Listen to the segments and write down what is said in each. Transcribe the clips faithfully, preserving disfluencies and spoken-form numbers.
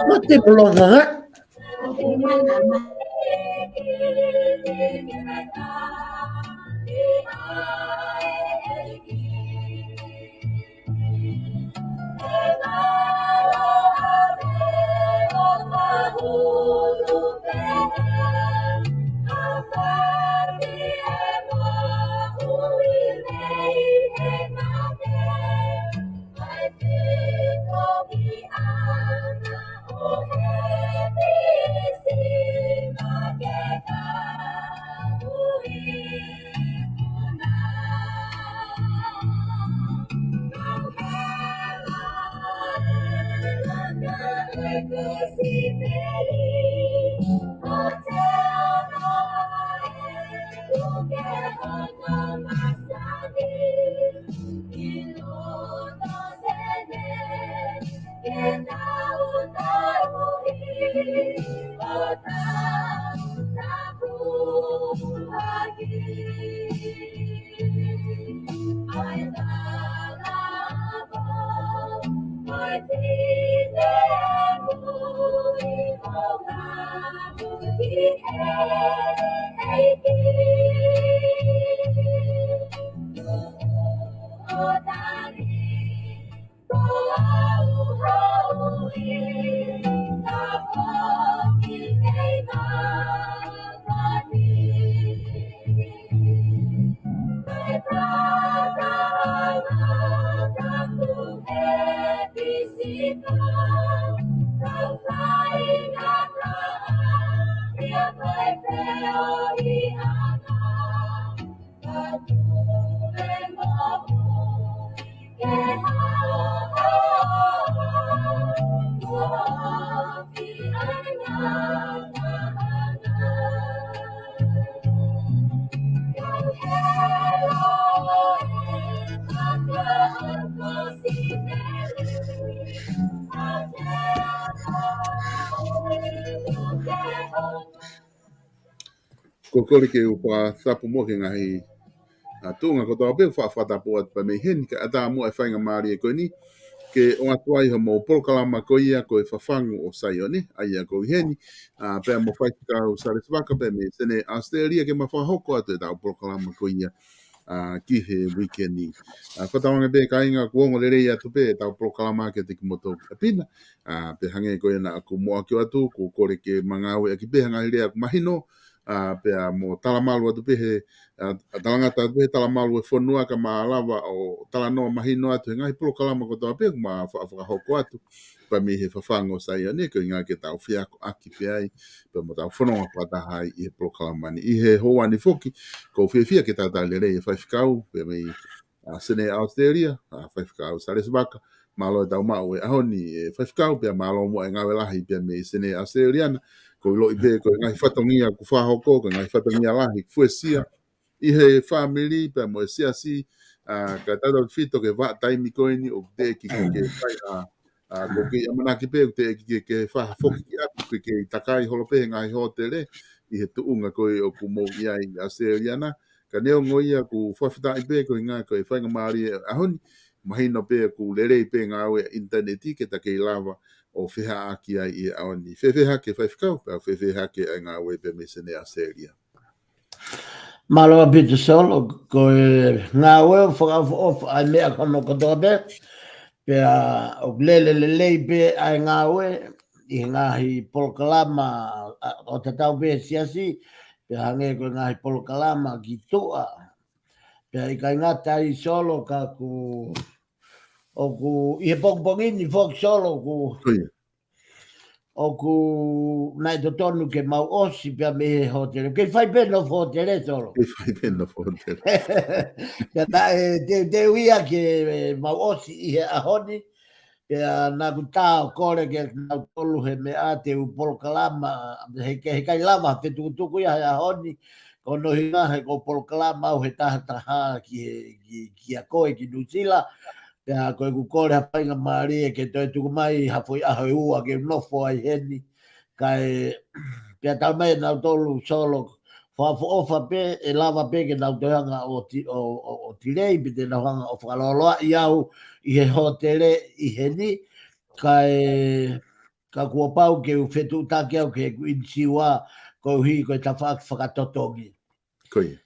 Mate pologa. Ko e kole ke u fakatapu mo e ngaahi, ā, tuʻunga kotoa pē, fa-, fakatapu atu pē mei heni, kae ʻatā muʻa e faingamālie ko eni, ke ʻoatu ai hoʻomou polokalama ko ia ko e Fafangu ʻo Saione, ʻa ia ko eni, ā, pea mo Faifekau Salesi Vaka pea mei Senē ʻAositelēlia ke ma fakahoko atu ʻetau polokalama ko ia, ā, ki he uike ni. Ā, fakatauange pē kāinga kuo ongo lelei atu pē ʻetau polokalama kiate kimoutolu ʻaupito, ā, pea hangē ko ia naʻa ku muʻaki atu, ʻoku ou kole ke ma ngāueʻaki pē ha ngaahi lea ʻoku mahino, ā, pea mo talamalu atu pē he, ā, talangata atu pē he talamalu e fonua ka ma lava ʻo talanoa mahino atu he ngaahi polokalama kotoa pē ʻoku ma fa-, fakahoko atu, pea mei he Fafangu ʻo Saione, ko e ʻuhinga ke tau feakoʻaki pē ai, pea mo tau fononga fakataha ai ʻi he polokalama ni. ʻI he houa ni foki, ʻoku ou fiefia ke talitali lelei e Faifekau, pea mei, ā, Senē ʻAositelēlia, ā, Faifekau Salesi Vaka, mālō e tau maʻu e ʻaho ni, e Faifekau, pea mālō muʻa e ngāue lahi pea mei Senē ʻAositelēlia na, ʻoku ou ʻiloʻi pē ko e ngaahi fatongia ʻoku fakahoko, ko e ngaahi fatongia lahi ʻoku fuesia ʻi he fāmili pea mo e siasi, ā, kae tautautefito ki he vahaʻa taimi ko eni ʻoku teʻeki ke, ke fai ha, ā, ʻoku ou kei ʻamanaki pē ʻoku teʻeki ke, ke fai ha foki ki ʻapi, ʻoku kei takai holo pē he ngaahi hōtele ʻi he tuʻunga ko ē ʻoku mou ʻi ai ʻi ʻAositelēlia na. Ka neongo ia ʻoku fakafetaʻi pē ko e ʻuhinga ko e faingamālie e ʻaho ni, mahino pē ʻoku lelei pē ngāue ʻa e ʻinitaneti ke ta kei lava ʻo feʻaʻaki ai ʻi he ʻaho ni. Fēfē hake Faifekau, pea fēfē hake ʻa e ngāue pea mei Senē ʻAositelēlia? Mālō ʻaupito Solo, ko e ngāue ʻoku fakaʻofoʻofa ʻa e meʻa ko hono kotoa pē, pea ʻoku lele lelei pē ʻa e ngāue ʻi he ngaahi polokalama, ā, ʻo tatau pē he siasi, pea hangē ko e ngaahi polokalama ki tuʻa. Pea ʻikai ngata ai Solo ka ʻoku, ʻoku ʻi he pongipongi ni foki Solo ʻoku, ʻOi. ʻoku naʻe totonu ke mau ʻosi pea mei he hōtele. Kei fai pē nofo hōtele Solo. Kei fai pē nofo hōtele. Pea naʻe teuteu ia ke mau ʻosi ʻi he ʻaho ni. Pea naʻa ku tā ʻo kole kia kinautolu he meʻa te u polokalama, he, he ʻikai lava fetukutuku ia he ʻaho ni, Ko hono ʻuhinga he ko e polokalama au he taha taha ki he, ki, kia koe ki Nuʻusila. Pea ko ʻeku kole ha faingamālie ke toe tuku mai ha foʻi ʻaho ʻe ua ke u nofo ai heni. Kae, pea tau mai nautolu Solo, fakaʻofoʻofa pē, ʻe lava pē ke nau toe hanga ʻo ti-, ʻo, ʻo, ʻo tilei, pe te nau hanga ʻo fakalōloaʻi au ʻi he hōtele ʻi heni, kae, ka kuo pau ke u fetuʻutaki au ki heʻeku ʻinisiua, koeʻuhi ko e tafaʻaki fakatotongi. Ko ia.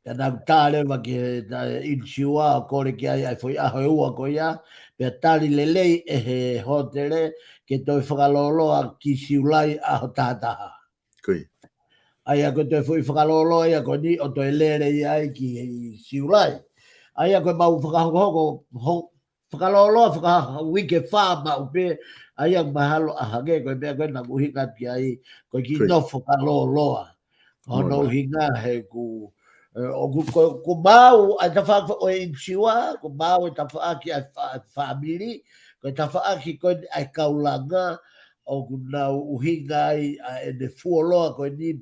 Pea naʻa ku tā leva ki he, tā ʻinisiua ʻo kole ki ai ʻa e foʻi ʻaho ʻe ua ko ia, pea tali lelei ʻe he hōtele ke toe fakalōloa ki Siulai ʻaho taha taha. Ko ia. ʻA ia ko e toe foʻi fakalōloa ia ko eni ʻo toe lele ia ai ki Siulai. ʻA ia ko e mau fakahokohoko, ho-, fakalōloa fakauike fā maʻu pē, ʻa ia mahalo ʻa hangē ko e meʻa ko ē naʻa ku ʻuhinga ki ai, ko e kiʻi Ko ia. nofo fakalōloa. Ko hono Moʻoni. ʻuhinga he ku, ē, ʻoku, ko, ko mau ʻa e tafaʻaki ʻo e ʻinisiua, ko mau ʻa e tafaʻaki ʻa e fa-, fāmili, ko e tafaʻaki ko ē ʻa e kaulanga, ʻoku nau ʻuhinga ai ʻa ʻene fuoloa ko eni,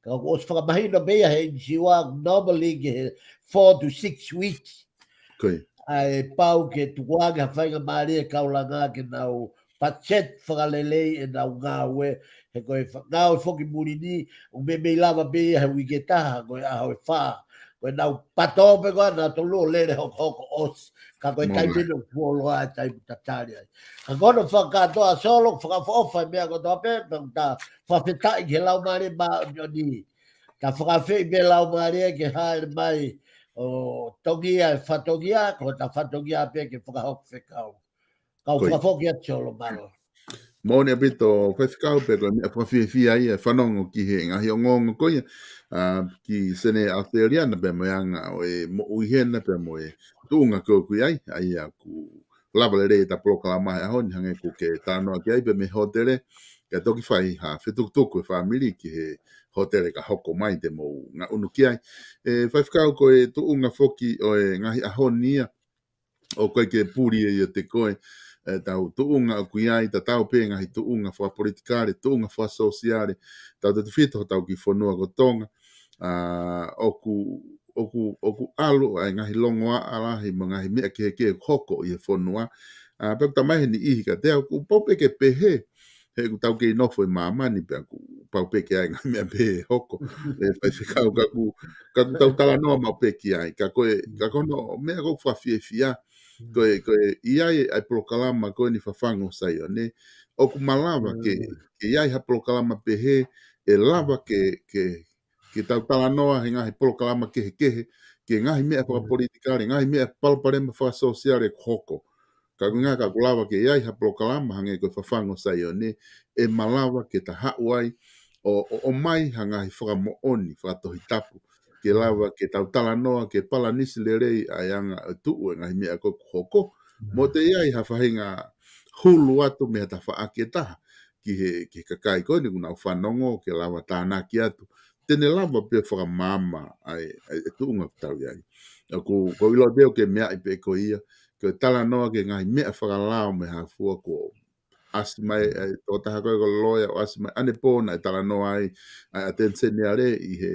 ka ʻoku ʻosi fakamahino pē ia he ʻinisiua, normally ki he four to six weeks. Ko ia. ʻA e pau ke tukuange ha faingamālie ʻa e kaulanga ke nau budget fakalelei ʻenau ngāue, he ko e fa-, ngāue foki muli ni, ʻoku meimei lava pē ia he uike ʻe taha, ko e ʻaho ʻe fā. Ko ʻenau pato pē ko ē nautolu ʻo lele hokohoko ʻosi, ka ko e Moʻoni. Taimi ʻeni ʻoku fuoloa ʻa e taimi tatali ai. Ka ko hono fakakātoa Solo, fakaʻofoʻofa e meʻa kotoa pē, pea ta fakafetaʻi ki he Laumālie Māʻoniʻoni. Ta fakaafeʻi pē Laumālie ke hāʻele mai ʻo tongia e fatongia, ko hota fatongia pē ke fakahoko fekau. Kau Ko ia. Fakafoki atu Solo, mālō. Moʻoni ʻaupito Faifekau, pea ko e meʻa fakafiefia ia e fanongo ki he ngaahi ongoongo ko ia, ʻa, ki Senē ʻAositelēlia na pea mo e anga ʻo e moʻui hena pea mo e tuʻunga ko ē ʻoku ʻi ai, ʻa ia ʻoku lava lelei ʻeta polokalama he ʻaho ni hangē ko ʻeku talanoa ki ai pea mei he hōtele, kae toki fai ha fetukutuku e fāmili ki he hōtele ka hoko mai te mou ngaʻunu ki ai. ʻE Faifekau, ko e tuʻunga foki ʻo e ngaahi ʻaho ni ia, ʻoku ʻikai ke puli ia ʻiate koe, ʻetau tuʻunga ʻoku ʻi ai, tatau pē ngaahi tuʻunga fakapolitikale, tuʻunga fakasōsiale, tautautefito hotau kiʻi fonua ko Tonga. ʻA, ʻoku, ʻoku, ʻoku ʻalu ʻa e ngaahi longoaʻa lahi mo e ngaahi meʻa kehekehe ʻoku hoko ʻi he fonua. ʻA, pea ʻoku talamai he niʻihi kiate au, kuo pau pē ke pehē, he ʻoku tau kei nofo ʻi māmani pea kuo pau pē ke ʻi ai e ngaahi meʻa pehē ʻe hoko. ʻE Faifekau, ka ʻoku, ka ʻoku tau talanoa maʻu pē ki ai. Ka ko e, ka ko hono meʻa ʻoku ou fakafiefia, ko e, ko e ʻi ai ʻa e polokalama ko eni Fafangu ʻo Saione, ʻoku malava ke, ke ʻi ai ha polokalama pehē, ʻe lava ke, ke, ke tau talanoa he ngaahi polokalama kehekehe, ki he ngaahi meʻa fakapolitikale, ngaahi meʻa palopalema fakasōsiale ʻoku hoko. Ka ʻoku ʻuhinga ka ʻoku lava ke ʻi ai ha polokalama hangē ko e Fafangu ʻo Saione, ʻe malava ke ta haʻu ai ʻo, ʻo, ʻomai ha ngaahi fakamoʻoni, fakatohitapu, ke lava ke tau talanoa, ke palanisi lelei ʻa e anga ʻo e tuʻu e ngaahi meʻa ko ē ʻoku hoko. Mo te ʻi ai ha faʻahinga hulu atu mei ha tafaʻaki ʻe taha ki he, ki he kakai ko eni ʻoku nau fanongo ke lava tānaki atu. Te ne lava pē fakamaama ʻa e, ʻa e tuʻunga ʻoku tau ʻi ai. ʻOku, ʻoku ou ʻilo pē ʻoku ke meaʻi pē ko ia, ke talanoa ki he ngaahi meʻa fakalao mei he fua kuo ʻasi mai, ʻa e tokotaha ko ē ko e loea ʻo ʻasi mai ʻanepō naʻe talanoa ai ʻa e ʻAteni Seniale ʻi he,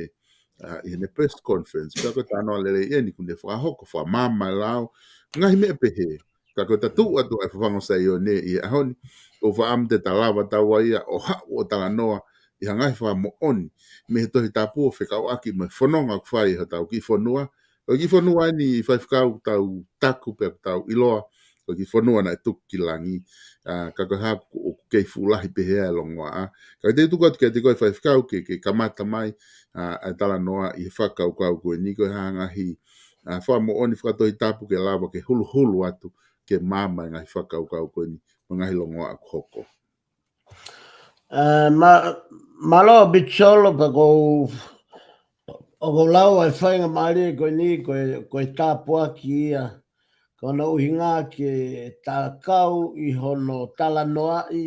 ʻa, ʻi heʻene press conference. Pea ko e talanoa lelei ʻeni kuo ne fakahoko, fakamaama e lao. Ngaahi meʻa pehē. Ka ko ʻeta tuʻu atu ʻa e Fafangu ʻo Saione ʻi he ʻaho ni, ʻoku ou fakaʻamu te ta lava taua ia ʻo haʻu ʻo talanoa ʻi ha ngaahi fakamoʻoni mei he Tohi Tapu ʻo fekauʻaki mo e fononga ʻoku fai ʻe hotau kiʻi fonua. Ko e kiʻi fonua eni Faifekau ʻoku tau taku pea ʻoku tau ʻiloa ko e kiʻi fonua naʻe tuku ki langi. ʻA, ka ko e hā ʻoku, ʻoku kei fuʻu lahi pehē ʻa e longoaʻa. Ka te u tuku atu kiate koe Faifekau ke, ke kamata mai, ʻa, ʻa e talanoa ʻi he fakakaukau ko eni, ko e hā ngaahi, ʻa, fakamoʻoni fakatohitapu ke lava ke huluhulu atu ke maama e ngaahi fakakaukau ko eni, mo e ngaahi longoaʻa ʻoku hoko. ʻE, mā-, mālō ʻaupito Solo, pea ʻoku ou, ʻoku ou lau ʻa e faingamālie ko eni, ko e, ko e tāpuaki ia, ko hono ʻuhinga ke ta kau ʻi hono talanoaʻi,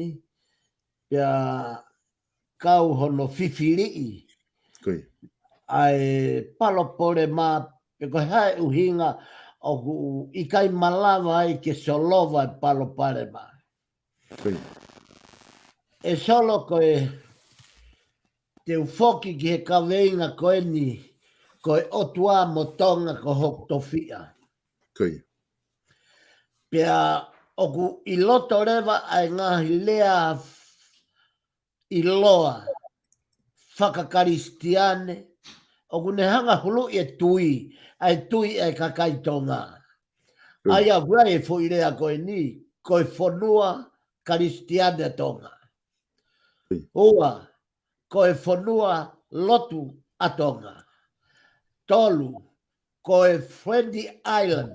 pea kau hono fifiliʻi. Ko ia. ʻA e palopalema, pe ko e hā e ʻuhinga ʻoku ʻikai malava ai ke solova e palopalema. Ko ia. ʻE Solo ko e, te u foki ki he kaveinga ko eni, ko e ʻOtua mo Tonga ko hoku tofiʻa. Ko ia. Pea ʻoku ʻi loto leva ʻa e ngaahi lea ʻiloa fakakalisitiane, ʻoku ne hanga huluʻi e tui, ʻa e tui ʻa e kakai Tonga. Mm. ʻA ia ʻoku ʻi ai e foʻi lea ko eni, ko e fonua Kalisitiane ʻa Tonga. Mm. Ua, ko e fonua lotu ʻa Tonga. Tolu, ko e Friendly Island,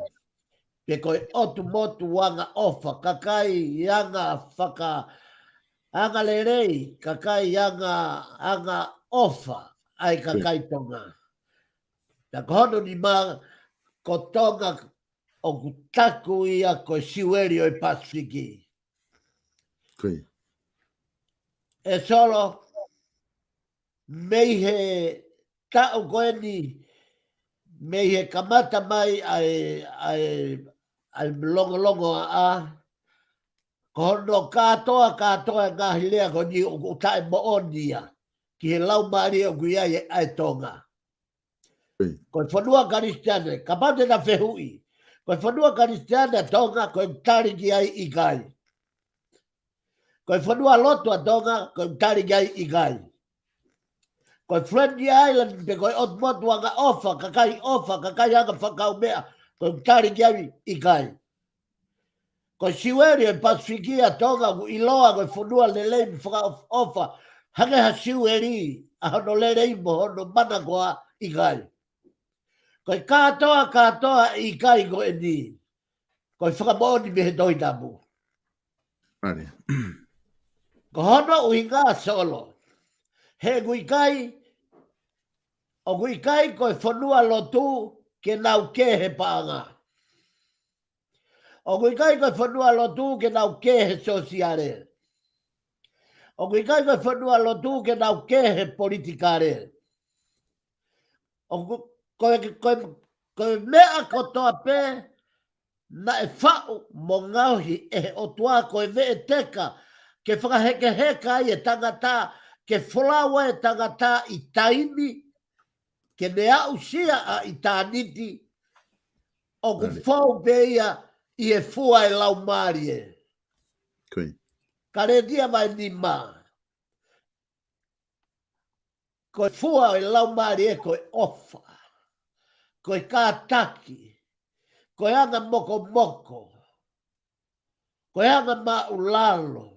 pe ko e ʻotu motu anga ʻofa, kakai anga faka-, anga lelei, kakai anga, anga ʻofa, ʻa e kakai Tonga. Pea ko hono nima, ko Tonga ʻoku taku ia ko e siueli ʻo e Pasifiki. Ko ia. ʻE Solo, mei he taʻu ko eni, mei he kamata mai ʻa e, ʻa e, ʻa e longolongoaʻa, ko hono kātoa, kātoa e ngaahi lea ko eni ʻoku taʻemoʻoni ia ki he laumālie ʻoku ʻi ai ʻa e Tonga. Mm. Ko e fonua Kalisitiane, kapau te ta fehuʻi, ko e fonua Kalisitiane ʻa Tonga, ko e tali ki ai ʻikai. Ko e fonua lotu ʻa Tonga, ko e tali ki ai ʻikai. Ko e Friendly Island, pe ko e ʻotu motu anga ʻofa, kakai ʻofa, kakai anga fakaumeʻa, ko e tali ki ai ʻikai. Ko e siueli ʻo e Pasifiki ʻa Tonga ʻoku ʻiloa ko e fonua lelei mo fakaʻofa, hangē ha siueli ʻa hono lelei mo hono mana ko ā ʻikai. Ko e kātoa, kātoa ʻikai ko eni. Ko e fakamoʻoni mei he Tohi Tapu. Mare. Ko hono ʻuhinga Solo. He ʻoku ʻikai, ʻoku ʻikai ko e fonua lotu ke nau kē he paʻanga. ʻOku ʻikai ko e fonua lotu ke nau kē he sosiale. ʻOku ʻikai ko e fonua lotu ke nau kē he politikale. ʻOku, ko e, ko e, ko e meʻa kotoa pē naʻe faʻu mo ngaohi ʻe he ʻOtua ko e veʻeteka ke fakahekeheka ai e tangata, ke folau ai e tangata ʻi taimi, ke ne aʻusia ʻa ʻitāniti, ʻoku fou pē ia ʻi he fua e laumālie. Kalētia vahe nima. Ko e fua e laumālie ko e ʻofa, ko e kātaki, ko e anga mokomoko, ko e anga māʻulalo.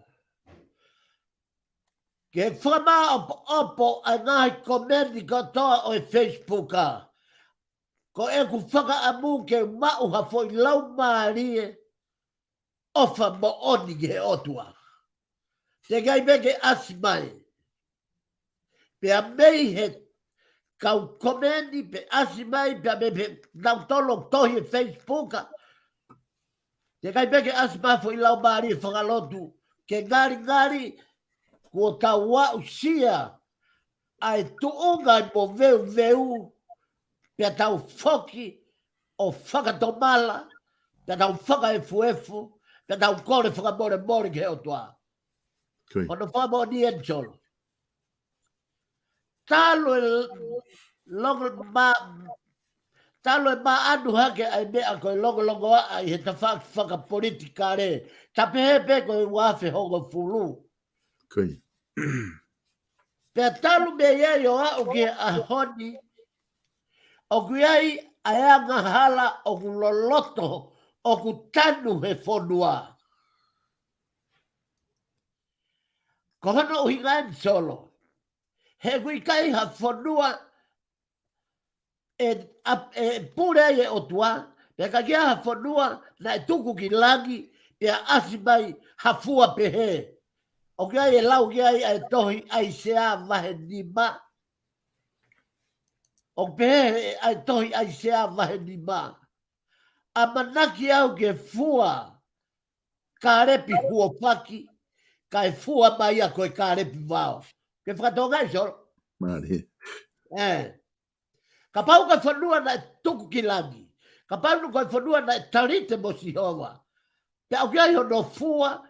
Ke fakamāʻopoʻopo ʻa e ngaahi komeni kotoa ʻo e Facebook ā. Ko ʻeku fakaʻamu ke maʻu ha foʻi laumālie ʻofa moʻoni ki he ʻOtua. Teʻeki ai pē ke ʻasi mai. Pea mei he kau komeni pe ʻasi mai, pea mei he nautolu tohi e Facebook ā. Teʻeki ai pē ke ʻasi mai foʻi laumālie fakalotu ke ngalingali kuo tau aʻusia ʻa e tuʻunga ʻo e moveuveu, pea tau foki ʻo fakatomala, pea tau fakaefuefu, pea tau kole fakamolemole ki he ʻOtua. Ko ia. Ko hono fakamoʻoni eni Solo. Talu e longo ma-, talu e maʻanu hake ʻa e meʻa ko e longolongoaʻa ʻi he tafaʻaki fakapolitikale, ta pehē pē ko e ua afe hongofulu. Ko ia. Pea talu mei ai ʻo aʻu ki he ʻaho ni, ʻoku ʻi ai ʻa e angahala ʻoku loloto, ʻoku tanu he fonua. Ko hono ʻuhinga eni Solo. He ʻoku ʻikai ha fonua ʻe, ʻa, ʻe pule ai e ʻOtua, pea ka ʻikai ha fonua naʻe tuku ki langi, pea ʻasi mai ha fua pehē. ʻOku ʻi ai e lau ki ai ʻa e tohi ʻAisea vahe nima. ʻOku pehē ʻa e tohi ʻAisea vahe nima. ʻAmanaki au ke fua kālepi huofaki, kae fua mai ia ko e kālepi vao. Ke fakatonga ʻi Solo. Mare. ʻE. Kapau ko e fonua naʻe tuku ki langi. Kapau ko e fonua naʻe talite mo Sihova. Pea ʻoku ʻi ai hono fua,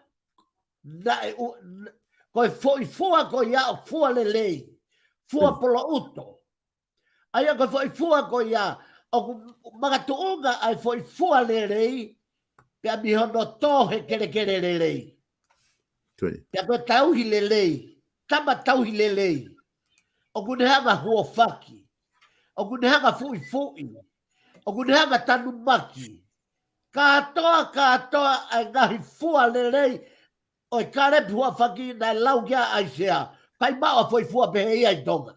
naʻe u-, n-, ko e foʻi fua ko ia ʻoku fua lelei. Fua poloʻuto. ʻA ia ko e foʻi fua ko ia, ʻoku makatuʻunga ʻa e foʻi fua lelei, pea mei hono tō he kelekele lelei. Pea ko e tauhi lelei, tama tauhi lelei. ʻOku ne hanga huofaki. ʻOku ne hanga fuʻifuʻi. ʻOku ne hanga tanumaki. Kātoa, kātoa ʻa e ngaahi fua lelei ʻo e kālepi huafaki naʻe lau kia ʻAisea. Kai maʻu ʻa e foʻi fua pehē ia ʻi Tonga.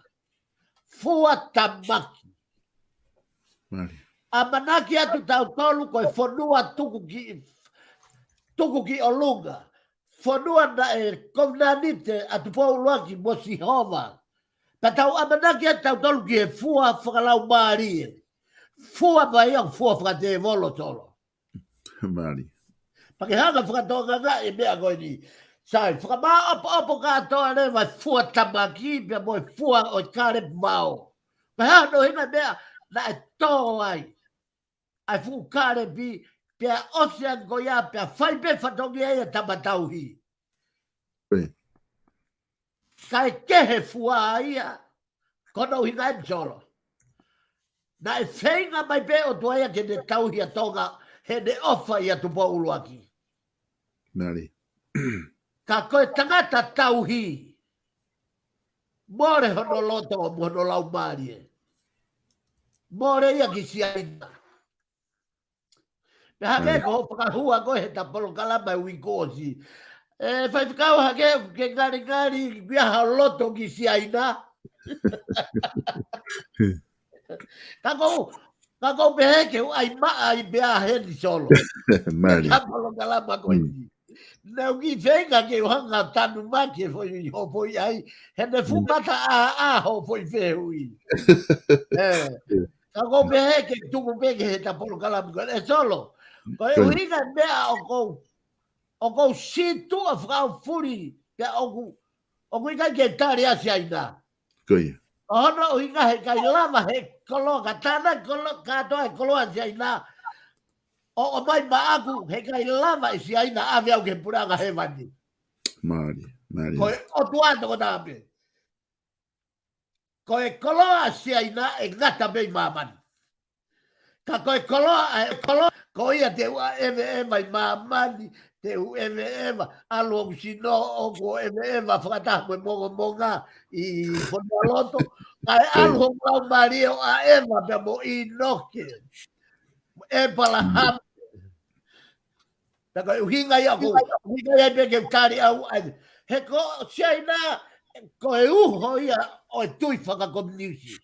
Fua tamaki. ʻAmanaki atu tautolu ko e fonua tuku ki, tuku ki ʻolunga. Fonua naʻe kovinānite ʻa Tupou ʻUluaki mo Sihova. Pea tau ʻamanaki atu tautolu ki he fua fakalaumālie. Fua mai ʻa e fua fakatēvolo Solo. Pea ke hanga fakatokangaʻi e meʻa ko eni. Sai, fakamāʻopoʻopo kātoa leva e fua tamaki, pea mo e fua ʻo e kālepi mao. Pea hano hinga meʻa, naʻe tō ai ʻa e fuʻu kālepi, pea ʻosi ange ko ia, pea fai pē fatongia ia tama tauhi. Kae kehe fua ia, ko hono ʻuhinga eni Solo. Naʻe feinga mai pē ʻOtua ia ke ne tauhi ʻa Tonga, heʻene ʻofa ʻia Tupou ʻUluaki. Ka ko e tangata tauhi, mole hono loto mo hono laumālie. Mole ia ki Siaina. Pea hake ko hoʻo fakahua ko e he ta polokalama e uike ʻosi. ʻE, faifekau hake ke ngalingali, kuia ha loto ki Siaina. Ka kou, ka kou pehē ke u ʻai maʻa ʻi pea heni Solo. Mali. Ta polokalama ko eni. Nau ki feinga ke u hanga tanumaki e foʻi, ho foʻi ai. Heʻene fuʻu mata ʻā, ʻā, ho foʻi fehuʻi. ʻE. Ka kou pehē ke tuku pē ke he ta polokalama ko ē Solo. Ko e ʻuhinga meʻa ʻoku ou, ʻoku ou situʻa fakaʻaufuli, pea ʻoku, ʻoku ʻikai ke tali ʻa Siaina. Ko hono ʻuhinga heʻikai lava he koloa, ka tāna koloa, kātoa he koloa Siaina. ʻO, ʻomai maʻaku, heʻikai lava ʻe Siaina ʻave au ki he puleʻanga hēvani. Mali, mali. Ko e ʻOtua tokotaha pē. Ko e koloa Siaina ʻe ngata pē ʻi māmani. Ka ko e koloa, ʻa e koloa, ko ia te u ʻeveʻeva ʻi māmani, te u ʻeveʻeva, ʻalu hoku sino ʻoku ʻeveʻeva fakataha mo e mongomonga ʻi Fonualoto, kae ʻalu hoku laumālie ʻo ʻaʻeva pea mo ʻInoke, ʻEpalahame. Ta ko e ʻuhinga ia ʻoku, ʻuhinga ia pē ke u tali au ai. He ko Siaina, ko e uho ia ʻo e tui fakakominiusi.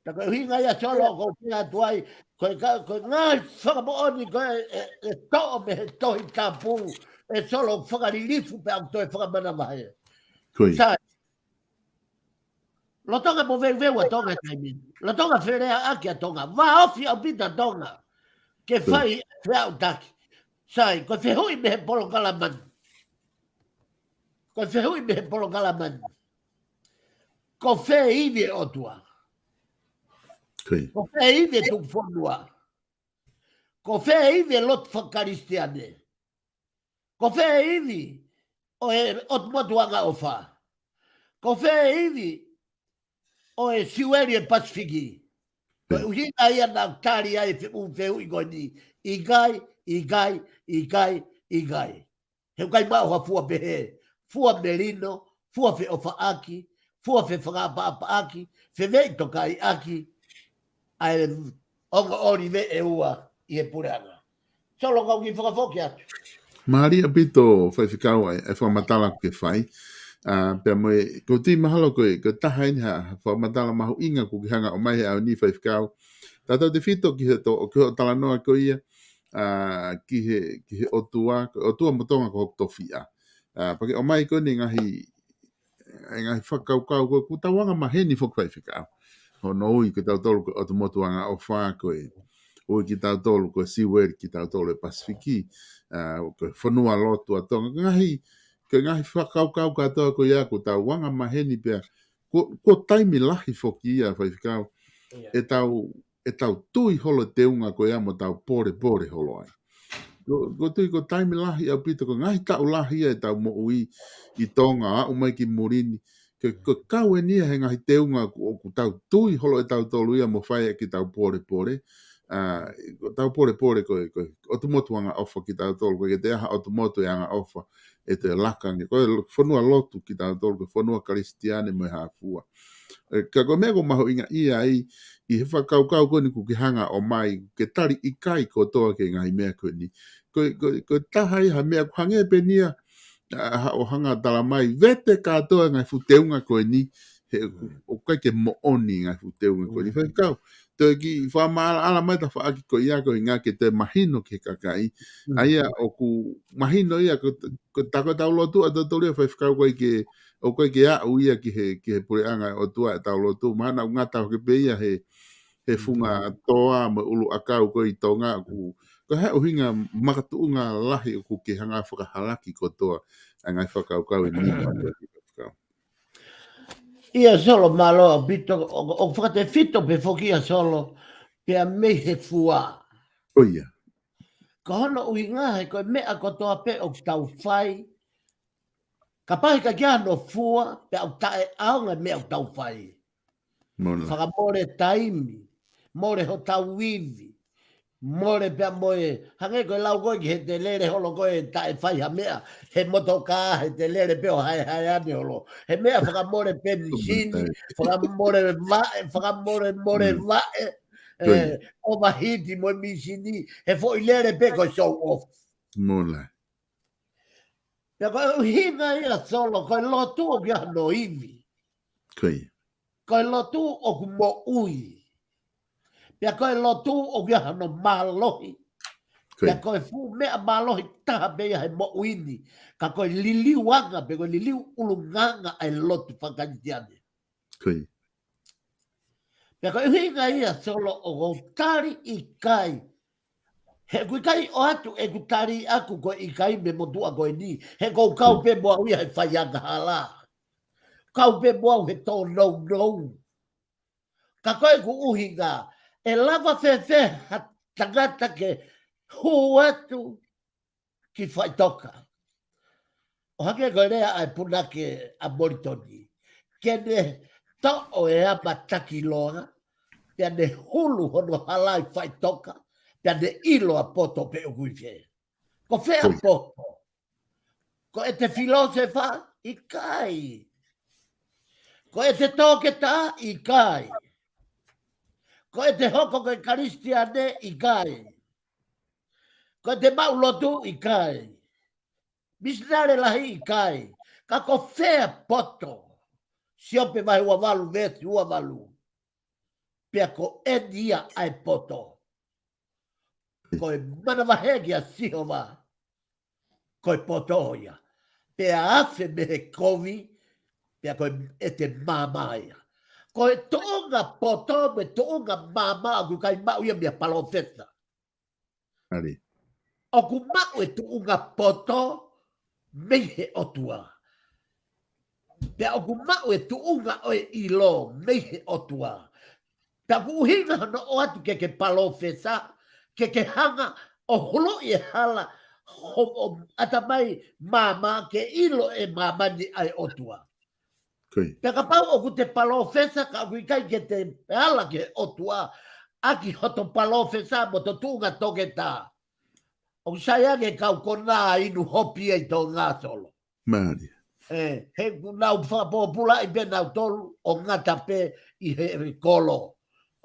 Ta ko e ʻuhinga ia Solo kou pehē atu ai, ko e ka, ko e ngaahi fakamoʻoni ko e, ʻe, ʻe toʻo mei he Tohi Tapu, ʻe Solo fakalilifu pea ʻoku toe fakamanavahē. Sai. Lolotonga moveuveu ʻa Tonga he taimi ni. Lolotonga feleaʻaki ʻa Tonga. Vāofi ʻaupito ʻa Tonga. Ke fai feʻautaki. Sai, ko e fehuʻi mei he polokalama ni. Ko e fehuʻi mei he polokalama ni. Ko fē ivi e ʻOtua? Ko fē ivi e tuku fonua? Ko fē ivi e lotu fakakalisitiane? Ko fē ivi ʻo e ʻOtu Motu Angaʻofa? Ko fē ivi ʻo e Siueli e Pasifiki? Ko e ʻuhinga ia naʻa ku tali ai e feʻu, fehuʻi ko eni. ʻIkai, ʻikai, ʻikai, ʻikai. He ʻikai maʻu ha fua pehē. Fua melino, fua feʻofaʻaki, fua fefakaʻapaʻapaʻaki, feveʻitokaiʻaki, ʻa e ongo ʻōlive ʻe ua ʻi he puleʻanga. Solo kau ki fakafoki atu. Mālie ʻaupito faifekau ʻa e, ʻa e fakamatala kuo ke fai. ʻA, pea mo e, kou tui mahalo ko e, ko e taha eni ha, ha fakamatala mahuʻinga kuo ke hanga ʻo ʻomai he ʻaho ni faifekau. Tautautefito ki he to, ki hoʻo talanoa ko ia, ʻa, ki he, ki he ʻOtua, ko e ʻOtua mo Tonga ko hoku tofiʻa. ʻA, pea ke ʻomai ko eni ngaahi e ngaahi fakakaukau ko ē, kuo tau anga maheni foki faifekau. Hono ui kitautolu ko e ʻOtu Motu Angaʻofa ko ē. Ui kitautolu ko e Siueli kitautolu e Pasifiki. ʻA, ko e Fonualoto ʻa Tonga. Ngaahi, ko e ngaahi fakakaukau kātoa ko ia kuo tau anga maheni pea. Kuo, kuo taimi lahi foki ia faifekau. ʻE tau ʻe tau tui holo teunga ko ia mo tau polepole holo ai. Ko, ko tui ko e taimi lahi ʻaupito ko e ngaahi taʻu lahi ia ʻetau moʻui ʻi Tonga aʻu mai ki muli ni. Ko, ko e kau eni ia he ngaahi teunga ʻoku, ʻoku tau tui holo ʻe tautolu ia mo fai ʻaki ʻetau pōlepole. ʻA, ko ʻetau pōlepole ko e, ko e ʻotu motu angaʻofa kitautolu, ʻoku ʻikai ke toe ʻi ai ha ʻotu motu ʻe angaʻofa ʻe toe laka ange. Ko e lo-, fonua lotu kitautolu, ko e fonua Kalisitiane mo e hā fua. ʻE, ka ko e meʻa ʻoku mahuʻinga ia ai, ʻi he fakakaukau ko eni ʻoku ke hanga ʻo ʻomai, ke tali ʻikai kotoa ki he ngaahi meʻa ko eni. Ko e, ko e, ko e taha ia ha meʻa ʻoku hangē pē eni ia, ʻa, ʻa, ʻo hanga ʻo tala mai, vete kātoa e ngaahi fuʻu teunga ko eni, he ʻoku, ʻoku ʻikai ke moʻoni e ngaahi fuʻu teunga ko eni. Faifekau, toe kiʻi fakamaʻalaʻala mai e tafaʻaki ko ia ko e ʻuhinga ke toe mahino ki he kakai. ʻA ia ʻoku mahino ia ko, ko e tā ko ʻetau lotu ʻa tautolu ia faifekau ʻoku ʻikai ke, ʻoku ʻikai ke aʻu ia ki he, ki he puleʻanga ʻo e ʻOtua ʻetau lotu. Mahalo ʻoku ngata hake pē ia he, he funga toa mo e ʻuluʻakau ko ē ʻi Tonga ʻoku, ko e hā e ʻuhinga makatuʻunga lahi ʻoku ke hanga ʻo fakahalaki kotoa ʻa e ngaahi fakakaukau ʻe nima ko eni faifekau. ʻIa Solo, mālō ʻaupito, ʻo, ʻoku fakatefito pē foki ia Solo, pea mei he fua. ʻO ia. Ko hono ʻuhinga he ko e meʻa kotoa pē ʻoku tau fai, kapau ʻikai ke ʻi ai hano fua, pea ʻoku taʻeʻaonga e meʻa ʻoku tau fai. Mole. Fakamole taimi, mole hotau ivi, mole pea mo e, hangē ko e lau ko ē ki he te lele holo ko ē taʻe fai ha meʻa, he motokā, he te lele pē ʻo haehae ane holo. He meʻa fakamole pē misini, fakamole vaʻe, fakamole mole vaʻe, ʻe, overheat mo e misini, he foʻi lele pē ko e show off. Mole. Pea ko e ʻuhinga ia Solo, ko e lotu ʻoku ʻi ai hano ivi. Ko ia. Ko e lotu ʻoku moʻui. Pea ko e lotu ʻoku ʻi ai hano mālohi. Ko ia. Pea ko e fuʻu meʻa mālohi taha pē ia he moʻui ni. Ka ko e liliu anga, pe ko e liliu ʻulungaanga ʻa e lotu fakakalisitiane. Ko ia. Pea ko e ʻuhinga ia Solo ʻoku ou tali ʻikai. He ʻoku ʻikai ʻoatu ʻeku tali ʻaku ko e ʻikai mei he motuʻa ko eni. He ʻoku ou kau pē mo au ia he faiangahala. Kau pē mo au he tōnounou. Ka ko ʻeku ʻuhinga, ʻe lava fēfē ha tangata ke hū atu ki faʻitoka. ʻO hangē ko e lea ʻa e punake ʻa Molitoni. Ke ne toʻo e ama taki loa, pea ne hulu hono hala ʻi faʻitoka, pea ne ʻilo ʻa poto pe ʻoku ʻi fē. Ko fē ʻa poto? Ko ʻete filōsefa? ʻIkai. Ko ʻete toketā? ʻIkai. Ko ʻete hoko ko e Kalisitiane? ʻIkai. Ko ʻete maʻu lotu? ʻIkai. Misinale lahi? ʻIkai. Ka ko fē ʻa poto? Siope vahe ua valu veesi ua valu. Pea ko eni ia ʻa e poto. Ko e manavahē kia Sihova, ko e poto ia. Pea afe mei he kovi, pea ko e ʻete maama ia. Ko e tuʻunga poto mo e tuʻunga maama ʻoku ʻikai maʻu ia mei ha palōfesa. ʻOku maʻu e tuʻunga poto mei he ʻOtua. Pea ʻoku maʻu e tuʻunga ʻo e ʻilo mei he ʻOtua. Pea ʻoku ʻuhinga hono ʻoatu ke ke palōfesa, ke ke hanga ʻo huluʻi e hala ho, ʻo ʻatamai maama ke ʻilo ʻe māmani ʻa e ʻOtua. Pea kapau ʻoku te palōfesa ka ʻoku ʻikai ke te ala ki he ʻOtua, ʻaki hoto palōfesa mo hoto tuʻunga toketā. ʻOku sai ange kau konā inu hopi ʻi Tonga Solo. Mālie. ʻE, he ʻoku nau fakapōpulaʻi pē nautolu ʻo ngata pē ʻi he kolo.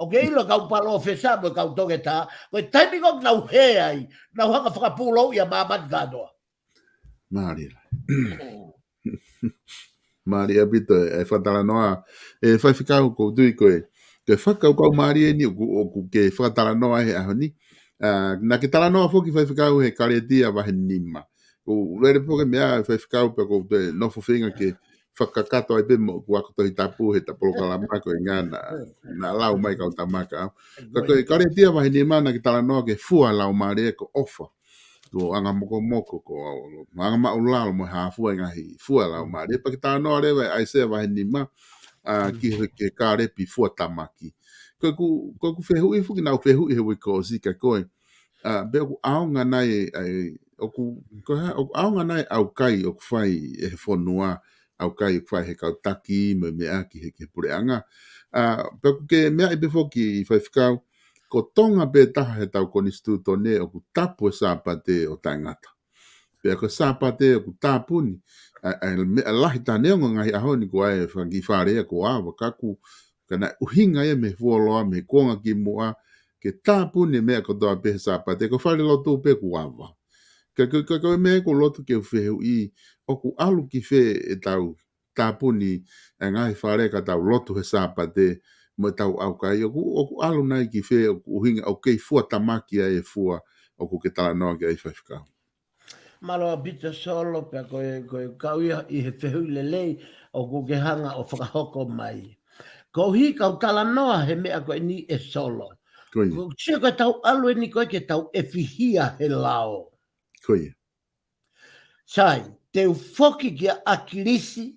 ʻOku ke ʻilo kau palōfesa mo e kau toketā, ko e taimi ko ē ʻoku nau hē ai, nau hanga fakapūlou ia māmani kātoa. Mālie. Mālie ʻaupito e fakatalanoa, ʻe faifekau, ʻoku ou tui ko e, ko e fakakaukau mālie eni ʻoku, ʻoku ke fakatalanoa he ʻaho ni. ʻA, naʻa ke talanoa foki faifekau he Kalētia vahe nima. ʻOku ou lele foki meʻa faifekau pea ʻoku ou toe nofo feinga ke fakakakato ai pē mo ʻeku ako Tohi Tapu he ta polokalama ko e ngana, naʻa lau mai kau tamaka. Ka ko e Kalētia vahe nima naʻa ke talanoa ki he fua laumālie ko e ʻofa. Ko e anga mokomoko, ko e anga maʻulalo mo e hā fua e ngaahi fua laumālie. Pea ke talanoa leva ʻi ʻAisea vahe nima, ʻa, ki he, ki he kālepi fua tamaki. Ko ʻeku, ko ʻeku fehuʻi foki naʻa ku fehuʻi he uike kuo ʻosi kia koe. ʻA, pe ʻoku ʻaonga nai, ʻa, ʻoku, ko e hā, ʻoku ʻaonga nai ʻaukai ʻoku fai ʻe he fonua ʻaukai ʻoku fai he kau taki mo e meʻa ki he, ki he puleʻanga. ʻA, pea ʻoku ke meaʻi pē foki Faifekau, ko Tonga pē taha he tau konisitūtone ʻoku tapu e Sāpate ʻo taʻengata. Pea ko e Sāpate ʻoku tāpuni, ʻa, ʻa e meʻa lahi taha neongo ngaahi ʻaho ni ko e fanga kiʻi fale ia kuo ava, ka ʻoku, ka naʻe ʻuhinga ia mei he fuoloa, mei he kuonga kimuʻa, ke tāpuni e meʻa kotoa pē he Sāpate, ko e falelotu pē kuo ava. Ka, ka, ka, ka ko e meʻa ʻoku ou loto ke u fehuʻi, ʻoku ʻalu ki fē ʻetau tāpuni e ngaahi fale ka tau lotu he Sāpate mo ʻetau ʻaukai, ʻoku, ʻoku ʻalu nai ki fē, ʻoku ʻuhinga ʻoku kei fua tamaki ai e fua ʻoku ke talanoa ki ai Faifekau? Mālō ʻaupito Solo, pea ko e, ko e kau ia ʻi he fehuʻi lelei ʻoku ke hanga ʻo fakahoko mai. Koeʻuhi kau talanoa he meʻa ko eni ē Solo. Ko ia. Ko, sio ko e tau ʻalu eni ko e ke tau ʻefihia he lao. Ko ia. Sai, te u foki kia ʻAkilisi,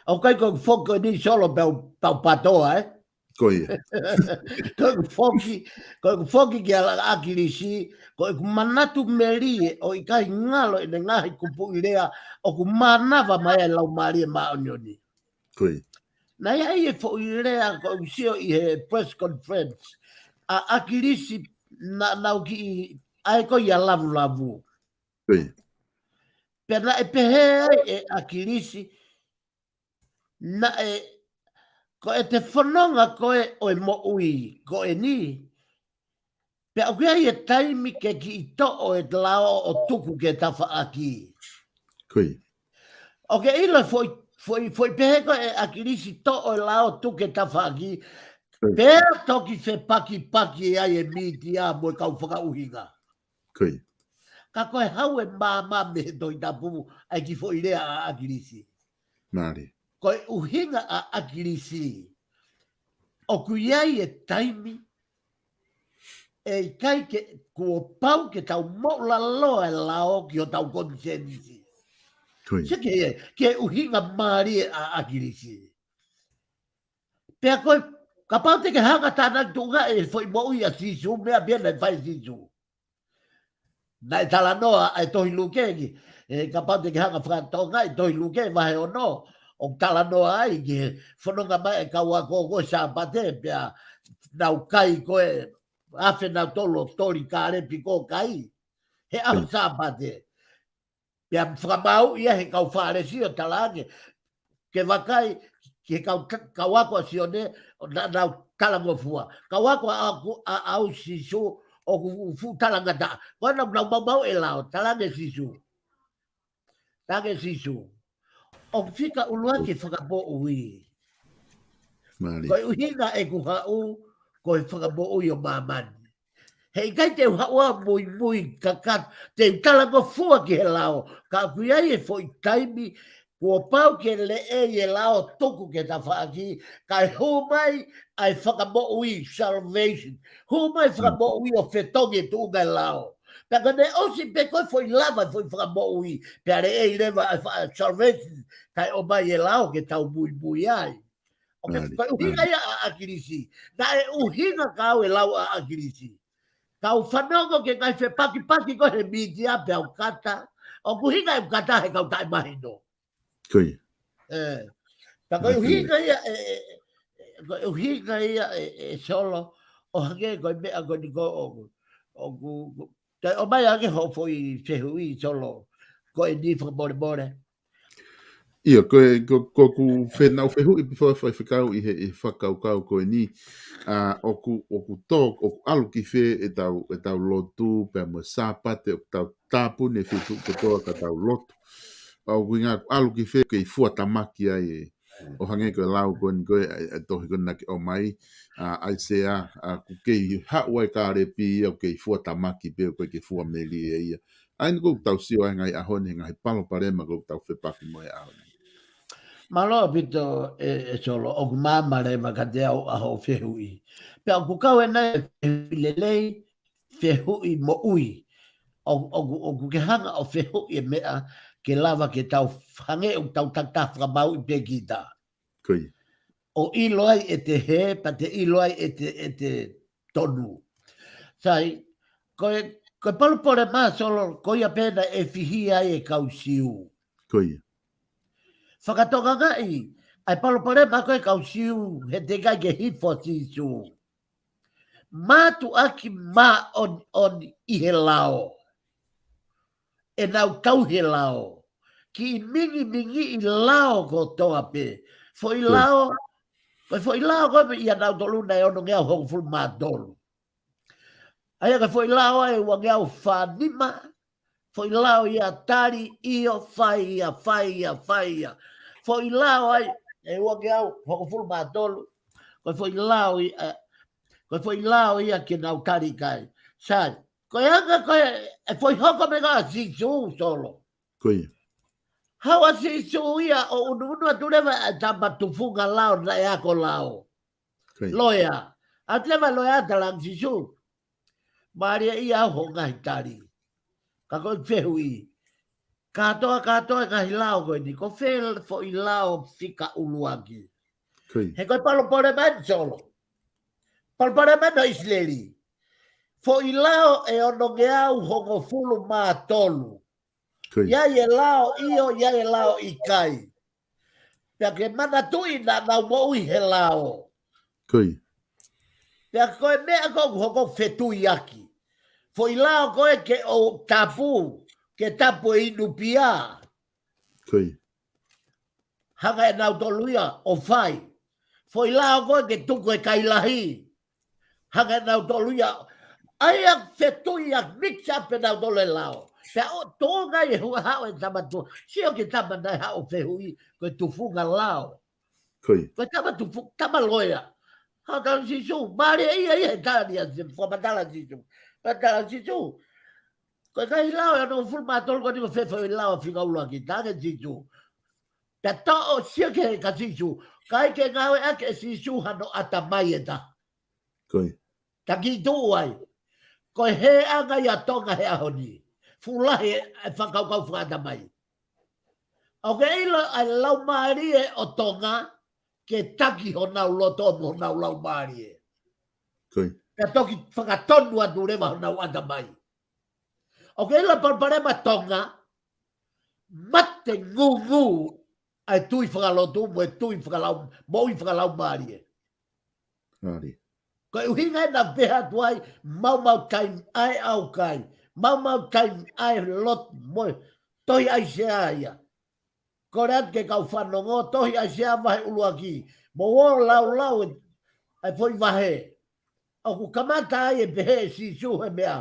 ʻoku ʻikai ko e foki ko eni Solo pea u, pea u patoa, ē? Ko ia. Ko e foki, ko e foki kia ʻAkilisi, ko e manatu melie ʻo ʻikai ngalo ʻene ngaahi kupuʻi lea ʻoku mānava mai ai Laumālie Māʻoniʻoni. Ko ia. Naʻe ʻi ai e foʻi lea ko e sio ʻi he press conference ʻa ʻAkilisi na, nau kiʻi ʻai ko ia lavulavu. Ko ia. Pea naʻe pehē ai ʻe ʻAkilisi, naʻe, ko e te fononga ko e ʻo e moʻui ko eni, pea ʻoku ʻi ai e taimi ke kiʻi toʻo e lao ʻo tuku ke tafaʻaki. Ko ia. ʻOku ke ʻilo foʻi, foʻi, foʻi pehē ko e ʻAkilisi toʻo e lao tuku ke tafaʻaki, ko ia, pea toki fepakipaki ai e mītia mo e kau fakaʻuhinga. Ko ia. Ka ko e hau e māmā mei he Tohi Tapu ʻa e kiʻi foʻi lea ʻa ʻAkilisi. Mālie. Ko e ʻuhinga ʻa ʻAkilisi, ʻoku ʻi ai e taimi ʻe ʻikai ke, kuo pau ke tau moʻulaloa e lao ki hotau konisēnisi. Ko ia. Sio ki he, ki he ʻuhinga mālie ʻa ʻAkilisi. Pea ko e, kapau te ke hanga tānaki tuʻunga e foʻi moʻui ʻa Sīsū, meʻa pē ia naʻe fai ʻe Sīsū. Naʻe talanoa ʻa e tohi Luke ki, ē, kapau te ke hanga fakatokangaʻi e tohi Luke vahe ono, ʻoku talanoa ai ki he fononga mai e kau ako ko e Sāpate, pea nau kai ko e afe nau tolo toli kālepi ko e kai. He ʻaho, ē, Sāpate. Pea fakamāuʻi ia he kau Fālesi ʻo talaange, ke vakai ki he kau ta-, kau ako ʻa Sione, ʻo na-, nau talangofua. Kau ako ʻa, ʻa, ʻa Sīsū ʻoku fuʻu talangataʻa. Ko ena nau maumauʻi e lao, talaange Sīsū. Talaange Sīsū. ʻOku fika ʻuluaki fakamoʻui. Mālie. Ko e ʻuhinga ʻeku haʻu, ko e fakamoʻui ʻo māmani. He ʻikai te u haʻu ʻo muimui kakato, te u talangofua ki he lao, ka ʻoku ʻi ai e foʻi taimi, kuo pau ke leʻei e lao tuku ke tafaʻaki, kae hū mai ʻa e fakamoʻui, salvation. Hū mai e fakamoʻui ʻo fetongi e tuʻunga e lao. Pea ka ne ʻosi pē ko e foʻi lava e foʻi fakamoʻui, pea leʻei leva ʻa e fa-, salvation, kae ʻomai e lao ke tau muimui ai. ʻOku, mālie, ko e ʻuhinga, mālie, ia ʻa ʻAkilisi. Naʻe ʻuhinga kau e lau ʻa ʻAkilisi. Kau fanongo ki he ngaahi fepakipaki ko e mītia pea u kata. ʻOku ʻuhinga ʻeku kata he kau taʻemahino. Ko ia. Ē. Pea ko e, mālie, ʻuhinga ia ē, ē, ē, ko e ʻuhinga ia ē, ē, Solo, ʻo hangē ko e meʻa ko eni ko ʻoku, ʻoku, ʻoku, te ʻomai ange hoʻo foʻi fehuʻi Solo, ko eni fakamolemole. ʻIo, ko e, ko, ko ʻeku fe-, nau fehuʻi pē fakafaifekau ʻi he, ʻi he fakakaukau ko eni, ʻa, ʻoku, ʻoku tō, ʻoku ʻalu ki fē ʻetau, ʻetau lotu, pea mo e Sāpate, ʻoku tau tāpuni e feituʻu kotoa ka tau lotu. ʻA, ʻoku ʻuhinga ʻalu ki fē kei fua tamaki ai ē. ʻO hangē ko e lau ko eni ko e, ʻa e, ʻa e tohi ko eni naʻa ke ʻomai, ʻa, ʻAisea, ʻa, ʻoku kei haʻu ai kālepi ia, ʻoku kei fua tamaki pē, ʻoku kei fua melie ia. ʻA eni ʻoku tau sio ai he ngaahi ʻaho ni, he ngaahi palopalema ʻoku tau fepaki mo ia he ʻaho ni. Mālō ʻaupito ē, ē Solo, ʻoku māmā leva kiate au ʻa hoʻo fehuʻi. Pea ʻoku kau ena e fehuʻi lelei, fehuʻi moʻui. ʻO, ʻoku, ʻoku ke hanga ʻo fehuʻi e meʻa ke lava ke tau hangē ʻoku tau takitaha fakamāuʻi pē kita. Ko ia. ʻO ʻilo ai ʻete hē, pea te ʻilo ai ʻete, ʻete tonu. Sai, ko e, ko e palopalema Solo, ko ia pē naʻe fihia ai e kau Siu. Ko ia. fakatokangaʻi ʻa e palopalema ko ē kau Siu he teʻeki ai ke hifo ʻa Sīsū. Mātuʻaki māʻoniʻoni ʻi he lao. ʻEnau tauhi e lao. Kiʻi mingimingiʻi lao kotoa pē. Foʻi lao, ko e foʻi lao ko ē ʻia nautolu naʻe onongeau hongofulu mā tolu. ʻA ia ko e foʻi lao ʻa e uangeau fā nima, foʻi lao ia tali, ʻio, fai ia, fai ia, fai ia. Foʻi lao ʻa e uangeau hongofulu mā tolu, ko e foʻi lao ia, ē, ko e foʻi lao ia ke nau tali ʻikai. Sai, ko e anga ko ē e foʻi hoko meʻa ʻa Sīsū Solo. Ko ia. Haʻu ʻa Sīsū ia ʻo unuunu atu leva ʻa e tama tufunga lao naʻe ako lao. Ko ia. Loea. ʻAlu leva loea ʻo tala ange kia Sīsū. Mālieʻia hoʻo ngaahi tali. Ka ko e fehuʻi. Kātoa, kātoa e ngaahi lao ko eni. Ko fē foʻi lao fika ʻuluaki. Ko ia. He ko e palopalema eni Solo. Palopalema eni ʻo ʻIsileli. Foʻi lao ʻe onongeau hongofulu mā tolu. Ko ia. ʻI ai e lao ʻio, ʻi ai e lao ʻikai. Pea ke manatuʻi naʻa nau moʻui he lao. Ko ia. Pea ko e meʻa ko ē ʻoku hoko fetuiaki. Foʻi lao ko ē ke ʻoua tapu, ke tapu e inu pia. Ko ia. Hanga ʻe nautolu ia ʻo fai. Foʻi lao ko ē ke tuku e kai lahi. Hanga ʻe nautolu ia. ʻA ia fetui ia mix up ʻe nautolu e lao. Pea ʻoku tōnga ʻi he huaʻi haʻu e tama tu. Sio ki he tama naʻe haʻu ʻo fehuʻi, ko e tufunga lao. Ko ia. Ko e tama tufu, tama loea. Haʻu ʻo tala kia Sīsū, mālieʻia ia he tali ʻa Sīsū, fakamatala Sīsū. Pea tala Sīsū. Ko e ngaahi lao ʻe onongofulu mā tolu ko eni ko fē foʻi lao fika ʻuluaki, tala ange Sīsū. Pea toʻo sio ki he ka Sīsū. ʻIkai ke ngāueʻaki ʻe Sīsū hano ʻatamai ʻe taha. Ko ia. Taki tuʻu ai. Ko e hēʻanga ia ʻa Tonga he ʻaho ni. Fuʻu lahi e fakakaukau fakaʻatamai. ʻOku ke ʻilo ʻa e laumālie ʻo Tonga ke taki honau loto mo honau laumālie. Ko ia. Pea toki fakatonu atu leva honau ʻatamai. ʻOku ke ʻilo palopalema Tonga, mate ngūngū ʻa e tui fakalotu mo e tui fakalau, moʻui fakalaumālie. Mālie. Ko e ʻuhinga ē naʻa pehē atu ai, maumau taimi ʻa e ʻaukai, maumau taimi ʻa e lotu mo e tohi ʻAisea ia. Kole atu ke kau fanongo, tohi ʻAisea vahe ʻuluaki, mou ō ʻo laulau e, e foʻi vahe. ʻOku kamata ai e pehē ʻe Sīsū he meʻa.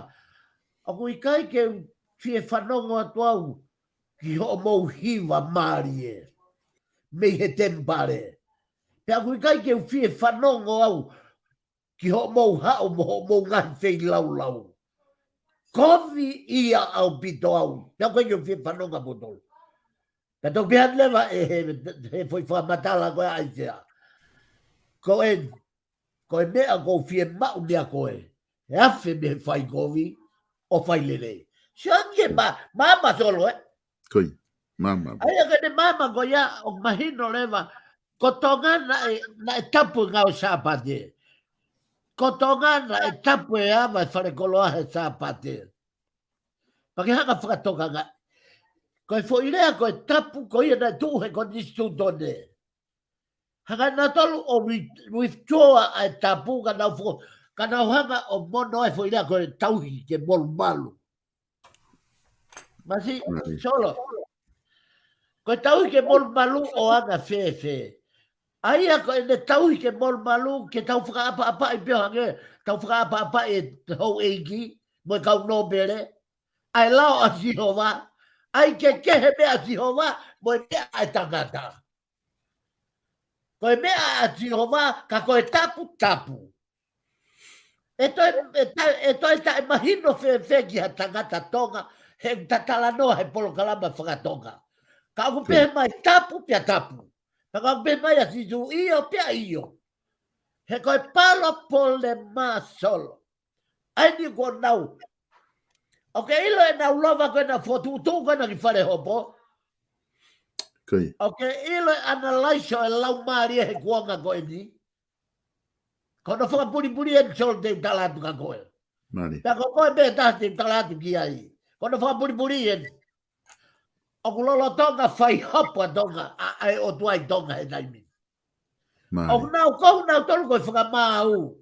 ʻOku ʻikai ke u fie fanongo atu au ki hoʻomou hiva mālie mei he temipale. Pea ʻoku ʻikai ke u fie fanongo au ki hoʻomou haʻu mo hoʻomou ngaahi feilaulau. Kovi ia ʻaupito au. Pea ʻoku ʻikai ke u fie fanongo ʻaupito. Ka tau pehē leva ʻe he, he foʻi fakamatala ko ē ʻa ʻAisea. Ko e, ko e meʻa ʻoku ou fiemaʻu meia koe. He afe mei he fai kovi, ʻo fai lelei. Sio ange ma, ma, ma Solo, ē? Ko ia, maama. ʻA ia ko ʻene maama ko ia ʻoku mahino leva, ko Tonga naʻe, naʻe tapu e ngāue Sāpate. Ko Tonga naʻe tapu e ava e falekoloa he Sāpate. Pea ke hanga ʻo fakatokangaʻi. Ko e foʻi lea ko e tapu ko ia naʻe tuʻu he konisitūtone. Hanga ʻe nautolu ʻo wi-, withdraw ʻa e tapu ka nau fo-, ka nau hanga ʻo mono e foʻi lea ko e tauhi ke molumalu. Masi, Masi. Solo. Ko e tauhi ke molumalu ʻoku anga fēfē? ʻA ia ko ʻene tauhi ke molumalu ke tau fakaʻapaʻapaʻi pē ʻo hangē, tau fakaʻapaʻapaʻi e houʻeiki, mo e kau nōpele. ʻA e lao ʻa Sihova, ʻa ia ʻoku kehe meʻa ʻa Sihova, mo e meʻa ʻa e tangata. Ko e meʻa ʻa Sihova, ka ko e tapu, tapu. ʻE toe, ʻe ta-, ʻe toe taʻemahino fēfē ki ha tangata Tonga, he ʻoku ta talanoa he polokalama fakatonga. Ka ʻoku Ko ia. pehē mai tapu pea tapu. Ka ʻoku pehē mai ʻa Sīsū ʻio pea ʻio. He ko e palopalema Solo. ʻA eni ko ʻenau. ʻOku ke ʻilo ʻenau lava ko ʻenau fokotuʻutuʻu ko ena ki fale hopo. Ko ia. ʻOku ke ʻilo e analyze ʻo e laumālie he kuonga ko eni. Ko hono fakapulipuli eni Solo te u tala atu kia koe. Mālie. Pea ko koe pē taha te u tala atu ki ai. Ko hono fakapulipuli eni. ʻOku lolotonga faihopo ʻa Tonga, ʻa, ʻa e ʻOtua ʻi Tonga he taimi. Mālie. ʻOku nau kohu nautolu ko e fakamaau.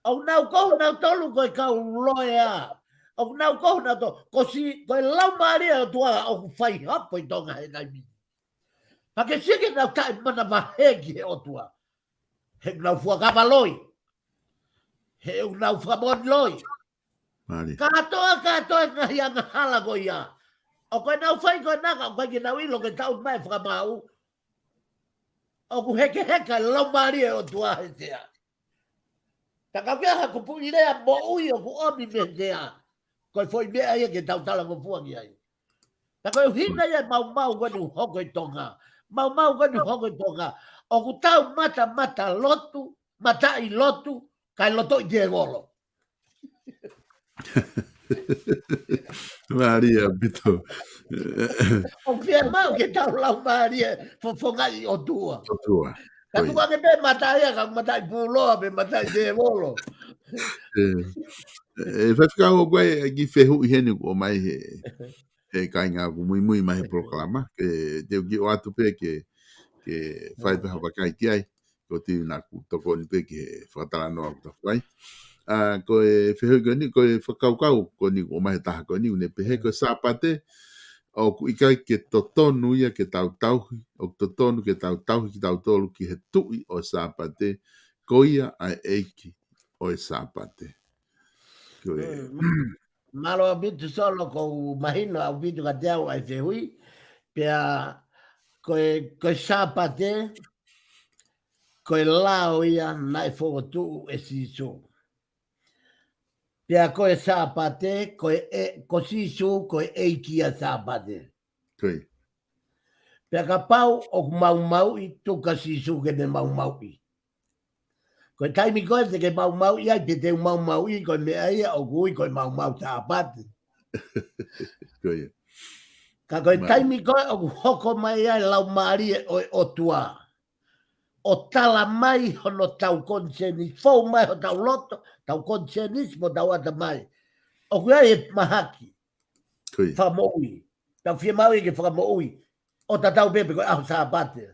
ʻOku nau kohu nautolu ko e kau loea. ʻOku nau kohu nautolu, ko si, ko e Laumālie ʻo e ʻOtua ʻoku faihopo ʻi Tonga he taimi. Pea ke sio ki heʻenau taʻemanavahē ki he ʻOtua. He ʻoku nau fuakava loi. He ʻoku nau fakamoʻoni loi. Mālie. Kātoa, kātoa e ngaahi angahala ko ia. ʻOku nau fai ko ena ka ʻoku ʻikai ke nau ʻilo ke tau mai fakamaau. ʻOku hekeheka e Laumālie ʻo e ʻOtua he sea. Ka ko e hā, ko e kupuʻi lea moʻui ʻoku ʻomi mei he sea. Ko e foʻi meʻa ia ke tau talangofua ki ai. Ka ko e ʻuhinga ia e maumau ko eni ʻoku hoko ʻi Tonga. Maumau ko eni ʻoku hoko ʻi Tonga. ʻOku tau matamata lotu, mataʻi lotu, kae lotoʻi tēvolo. Mālie ʻaupito. ʻOku fiemaʻu ke tau laumālie fofongaʻi ʻOtua. ʻOtua. Ka ʻOi. Tuku ange pē mataʻi ia, ka mataʻi puloa, pe mataʻi tēvolo. ʻE, ʻe, faifekau ʻoku ʻi ai e kiʻi fehuʻi heni ʻoku ʻomai he, he kāinga ʻoku muimui mai he polokalama. Ke, te u kiʻi ʻoatu pē ke, ke fai pē ha vakai ki ai. Ko e tui naʻa ku tokoni pē ki he fakatalanoa ʻoku ta fai. ʻA, ko e fehuʻi ko eni, ko e fakakaukau ko eni ʻoku ʻomai he taha ko eni, ʻoku ne pehē ko e Sāpate, ʻoku ʻikai ke totonu ia ke tau tauhi, ʻoku totonu ke tau tauhi kitautolu ki he tuʻi ʻo e Sāpate, ko ia ʻa e ʻEiki ʻo e Sāpate. Ko e Mm, mālō ʻaupito Solo, ʻoku mahino ʻaupito kiate au ʻa e fehuʻi, pea ko e, ko e Sāpate, ko e lao ia naʻe fokotuʻu ʻe Sīsū. Pea ko e Sāpate, ko e, ʻe, ko Sīsū, ko e ʻEiki ʻa e Sāpate. Ko ia. Pea kapau ʻoku maumauʻi, tuku kia Sīsū ke ne maumauʻi. Ko e taimi ko ē te ke maumauʻi ai, pe te u maumauʻi, ko e meʻa ia ʻoku ui ko e maumau Sāpate. Ko ia. Ka ko e Ma- taimi ko ē ʻoku hoko mai ai e Laumālie ʻo e ʻOtua. ʻO tala mai hono tau koniseni, fou mai hotau loto, tau koniseni mo hotau ʻatamai. ʻOku ʻi ai e mahaki. Ko ia. Fakamoʻui. Tau fiemaʻu ia ke fakamoʻui. ʻO tatau pē pe ko e ʻaho Sāpate.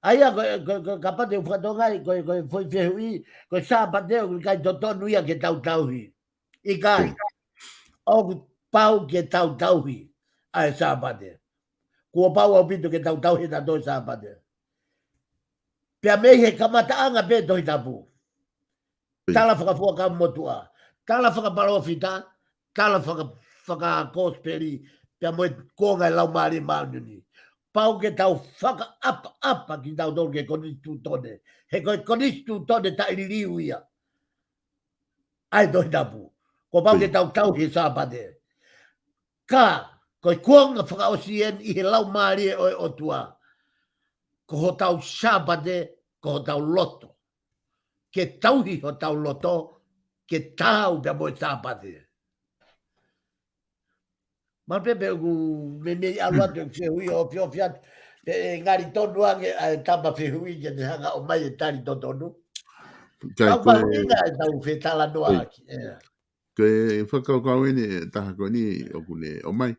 ʻA ia ko, ko, ko, kapau te u fakatokangaʻi, ko, ko e foʻi fehuʻi, ko e Sāpate ʻoku ʻikai totonu ia ke tau tauhi. ʻIkai. Ko ia. ʻOku pau ke tau tauhi ʻa e Sāpate. Kuo pau ʻaupito ke tau tauhi ʻe tautolu e Sāpate. Pea mei he kamataʻanga pē Tohi Tapu. Ko ia. Tala fakafuakava motuʻa, tala fakapalōfita, tala faka-, fakakosipeli, pea mo e kuonga e Laumālie Māʻoniʻoni. Pau ke tau fakaʻapaʻapa kitautolu ki he konisitūtone. He ko e konisitūtone taʻeliliu ia ʻa e Tohi Tapu. Kuo pau Ko ia. ke tau tauhi e Sāpate. Ka, ko e kuonga fakaʻosi eni ʻi he Laumālie ʻo e ʻOtua. Ko hotau Sāpate, ko hotau loto. Ke tauhi hotau loto, ke taau pea mo e Sāpate. Maʻu pē pe ʻoku meimei ʻalu atu e fehuʻi ʻo fehuʻi atu. Pe ʻe ngali tonu ange ʻa e tama fehuʻi ke ne hanga ʻo ʻomai e tali totonu. Kai Tau ko e mahuʻinga e tau fetalanoaʻaki. ʻIo. Ko e fakakaukau eni e taha ko eni ʻoku ne ʻomai,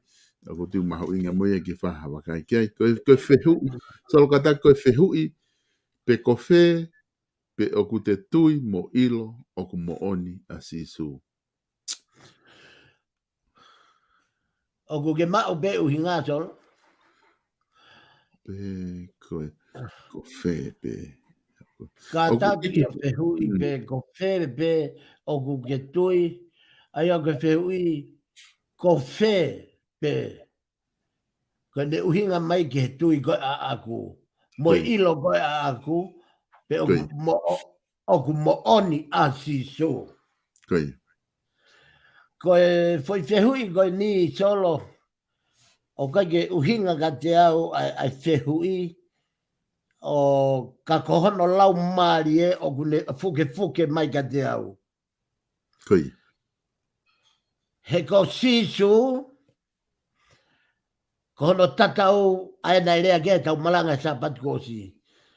ʻoku ou tui mahuʻinga mo ia ke fai ha vakai ki ai. Ko e, ko e fehuʻi, Solo, kātaki ko e fehuʻi, pe ko fē, pe ʻoku te tui mo ʻilo ʻoku moʻoni ʻa Sīsū. ʻOku ke maʻu pē ʻuhinga, Solo? Pe ko e, ko fē pē. Kātaki ʻo fehuʻi Mm. pe ko fē pē ʻoku ke tui, ʻa ia ko e fehuʻi ko fē pē. Ko ʻene ʻuhinga mai ki he tui ko ē ʻaʻaku. Mo e Ko ia. ʻilo ko ē ʻaʻaku, pe ʻoku Ko ia. mo-, ʻoku moʻoni ʻa Sīsū. Ko ia. Ko e foʻi fehuʻi ko eni Solo, ʻoku ʻikai ke ʻuhinga kiate au ʻa e, ʻa e fehuʻi, ʻo ka ko hono Laumālie ʻoku ne fukefuke mai kiate au. Ko ia. He ko Sīsū, ko hono tatau ʻa ē naʻe lea ki ai ʻetau malanga he Sāpate kuo ʻosi.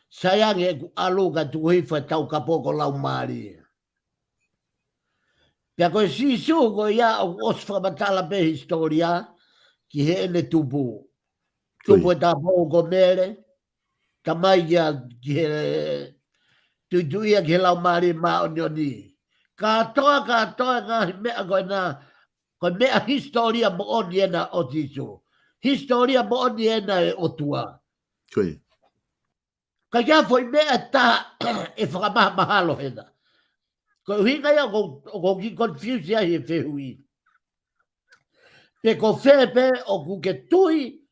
Sai ange ʻeku ʻalu ka tuku hifo e Taukapo ko Laumālie. Pea ko e Sīsū ko ia ʻoku ʻosi fakamatala pē hisitōlia ki heʻene tupu. Tupu e tāupoʻou ko Mele, tamai ia ki he tuituʻia ki he Laumālie Māʻoniʻoni. Kātoa, kātoa e ngaahi meʻa ko ena, ko e meʻa hisitōlia moʻoni ena ʻo Sīsū. Hisitōlia moʻoni ena e ʻOtua. Ko ia. Ka ʻi ai ha foʻi meʻa ʻe taha ʻe fakamahamahalo hena. Ko e ʻuhinga ia ʻoku, ʻoku ou kiʻi confuse ai he fehuʻi. Pe ko fē pē ʻoku ke tui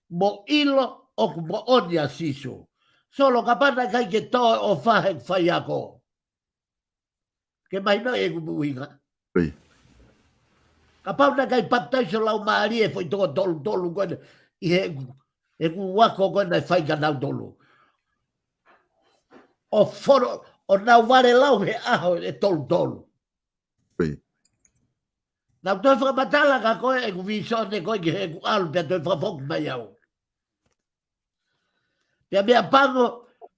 mo ʻilo ʻoku moʻoni ʻa Sīsū. Solo, kapau naʻe ʻikai ke tō e ʻofa he faiako, ke mahino ʻeku ʻuhinga. Oi. Kapau naʻe ʻikai papitaiso Laumālie e foʻi toko tolu tolu ko ena ʻi heʻeku, ʻeku ako ko ena ʻe fai kia nautolu. ʻO fono, ʻo nau vale lau he ʻaho ʻe tolu tolu. Oi. Nau toe fakamatala kia koe ʻeku vīsone ko ē ki heʻeku ʻalu pea toe fakafoki mai au. Pea meʻapango,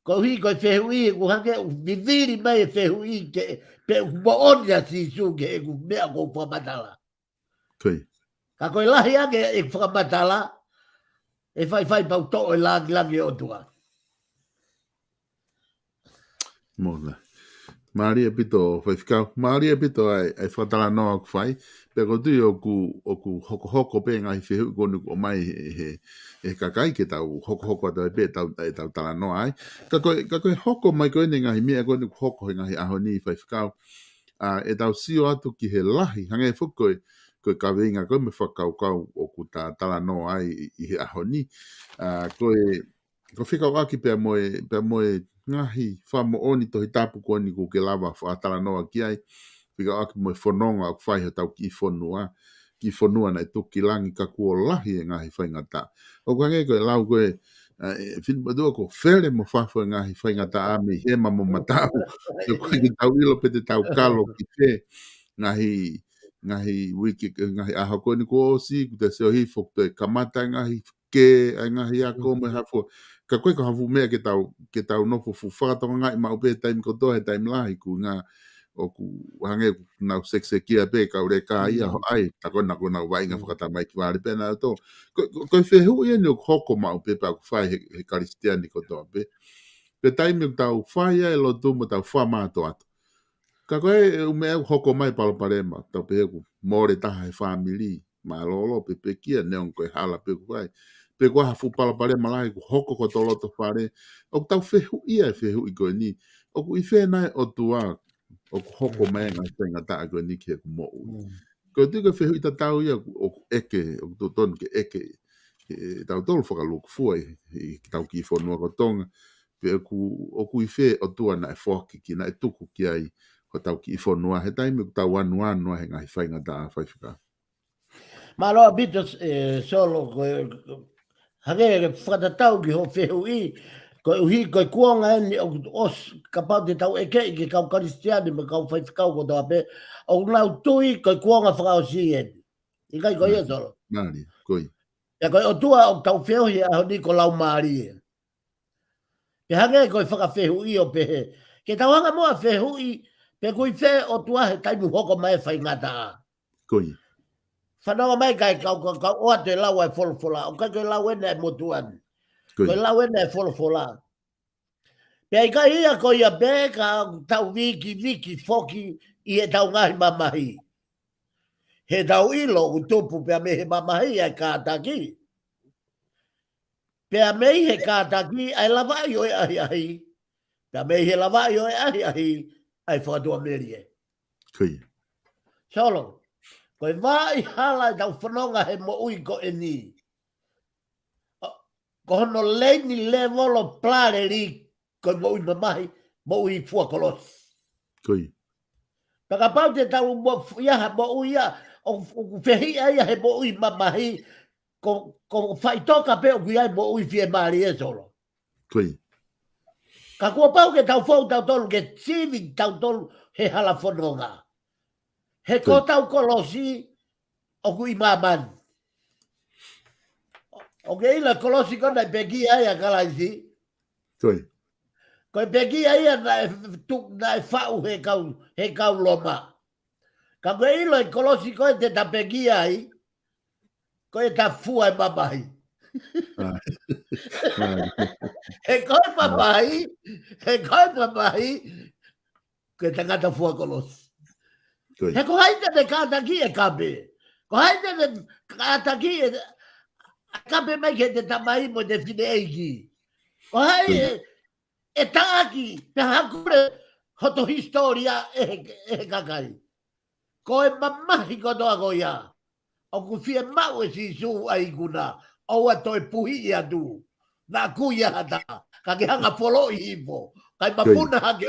koeʻuhi ko e fehuʻi, ʻoku hangē ʻoku vivili mai e fehuʻi ke, pe ʻoku moʻoni ʻa Sīsū ki heʻeku meʻa ʻoku ou fakamatala. Ko ia. Ka ko e lahi ange ʻeku fakamatala, ʻe faifai pau toʻo e langilangi ʻo e ʻOtua. Mola. Mālie ʻaupito, Faifekau. Mālie ʻaupito ʻa e, ʻa e fakatalanoa ʻoku fai. Pea ʻoku ou tui ʻoku, ʻoku hokohoko pē ngaahi fehuʻi ko eni ʻoku ʻomai he, he, he kakai ke tau hokohoko atu ai pē ʻetau, ʻetau talanoa ai. Ka ko e, ka ko e hoko mai ko eni ngaahi meʻa ko eni ʻoku hoko he ngaahi ʻaho ni, Faifekau. ʻA, ʻetau sio atu ki he lahi, hangē foki ko e, ko e kaveinga ko e mo e fakakaukau ʻoku ta talanoa ai ʻi, ʻi he ʻaho ni. ʻA, ko e, ko e fekauʻaki pea mo e, pea mo e ngaahi fakamoʻoni Tohi Tapu ko eni ʻoku ke lava fakatalanoa ki ai. Fekauʻaki mo e fononga ʻoku fai hotau kiʻi fonua, kiʻi fonua naʻe tuku ki langi ka kuo lahi e ngaahi faingataʻa. ʻOku hangē ko e lau ko ē, ʻa, ʻe, Filipatua ko e fele mo fafo e ngaahi faingataʻa mei hema mo mataʻu. Ko e ʻikai ke tau ʻilo pe te tau kalo ki fē ngaahi, ngaahi uike, ngaahi ʻaho ko eni kuo ʻosi, kuo te sio hifo, kuo toe kamata e ngaahi kē, ʻa e ngaahi ako mo e hā fua. Ka ko e ko e hā fua meʻa ke tau, ke tau nofo fuʻu fakatokangaʻi maʻu pē he taimi kotoa, he taimi lahi, ʻoku ngā, ʻoku hangē ʻoku nau sekisekia pē, kau leka ia, ʻo ʻai, tā ko ena ʻoku nau vaʻinga fakatamaiki vale pē nautolu. Ko, ko, ko e fehuʻi eni ʻoku hoko maʻu pē pea ʻoku fai he, he Kalisitiane kotoa pē. Pea taimi ʻoku tau fai ai e lotu mo tau fakamātoato. Ka ko e, e ʻū meʻa ʻoku hoko mai palopalema, tau pehē ʻoku mole taha he fāmili, mālōlō pe pekia, neongo ko e hala pē ʻoku fai. Pe ko e hā ha fuʻu palopalema lahi ʻoku hoko ko e toloto fale, ʻoku tau fehuʻia e fehuʻi ko eni, ʻoku ʻi fē nai e ʻOtua, ʻoku hoko mai e ngaahi faingataʻa ko eni ki heʻeku moʻui. Mm. Ko e tui ko e fehuʻi tatau ia ʻoku, ʻoku ʻeke, ʻoku totonu ke ʻeke, ʻe, ʻe tautolu fakalūkufua ʻi, ʻi hotau kiʻi fonua ko Tonga, pe ʻoku, ʻoku ʻi fē e ʻOtua naʻe foaki ki, naʻe tuku ki ai hotau kiʻi fonua he taimi ʻoku tau anuanu ai he ngaahi faingataʻa, Faifekau. Mālō ʻaupito, ʻe, Solo, ko e, hangē ke fakatatau ki hoʻo fehuʻi, koeʻuhi, ko e kuonga eni ʻoku ʻosi, kapau te tau ʻeke ki he kau Kalisitiane mo e kau faifekau kotoa pē, ʻoku nau tui ko e kuonga fakaʻosi eni. ʻIkai ko ia, Solo? Mālie, ko ia. Pea ko e ʻOtua ʻoku tau feohi he ʻaho ni ko e Laumālie. Pea hangē ko e fakafehuʻi ʻo pehē, ke tau hanga muʻa ʻo fehuʻi, pe ʻoku ʻi fē e ʻOtua he taimi ʻoku hoko mai e faingataʻa. Ko ia. Fanongo mai kae kau, kau, kau ʻoatu e lau ʻa e folofola, ʻoku ʻikai ko e lau ena ʻa e motuʻa ni. Ko ia. Ko e lau ena ʻa e folofola. Pea ʻikai ia ko ia pē ka tau vikiviki foki ʻi heʻetau ngaahi mamahi. He tau ʻilo ʻoku tupu pea mei he mamahi ʻa e kātaki. Pea mei he kātaki ʻa e lavaʻi ʻo e ʻahiʻahi. Pea mei he lavaʻi ʻo e ʻahiʻahi ʻa e fakatuʻamelie. Ko ia. Solo, ko e vaʻa hala ʻetau fononga he moʻui ko eni. Ko hono leini levolo palelelī ko e moʻui mamahi, moʻui fua kolosi. Ko ia. Pea kapau te tau mo-, ʻi ai ha moʻui ia, ʻo, ʻoku fehiʻa ia he moʻui mamahi, ko, ko faʻitoka pē ʻoku ʻi ai e moʻui fiemālie, Solo. Ko ia. Ka kuo pau ke tau fou tautolu, ke sivi tautolu he hala fononga. He ko ia. Ko hotau kolosi, ʻoku ʻi māmani. ʻOku ke ʻilo e kolosi ko ē naʻe pekia ai ʻa Kalaisi. Ko ia. Ko e pekia ia naʻe tu-, naʻe faʻu he kau, he kau Loma. Ka ʻoku ke ʻilo e kolosi ko ē te ta pekia ai, ko ʻeta fua e mamahi. He ko e papai, he ko e papai, ko e tangata fua kolosi. He ko hai te ne kātaki e kape? Ko hai te ne kātaki e kape mai ke te tamai mo te fineʻeiki? Ko hai e, e taʻaki pe hakule hoto hisitōlia ʻe he, ʻe he kakai? Ko e mamahi kotoa ko ia. ʻOku fiemaʻu ʻe Sīsū ʻa e ikuna, ʻoua toe puhiʻi atu. Naʻa ku ia hata, ka ke hanga foloʻi hifo, kae mapuna hake,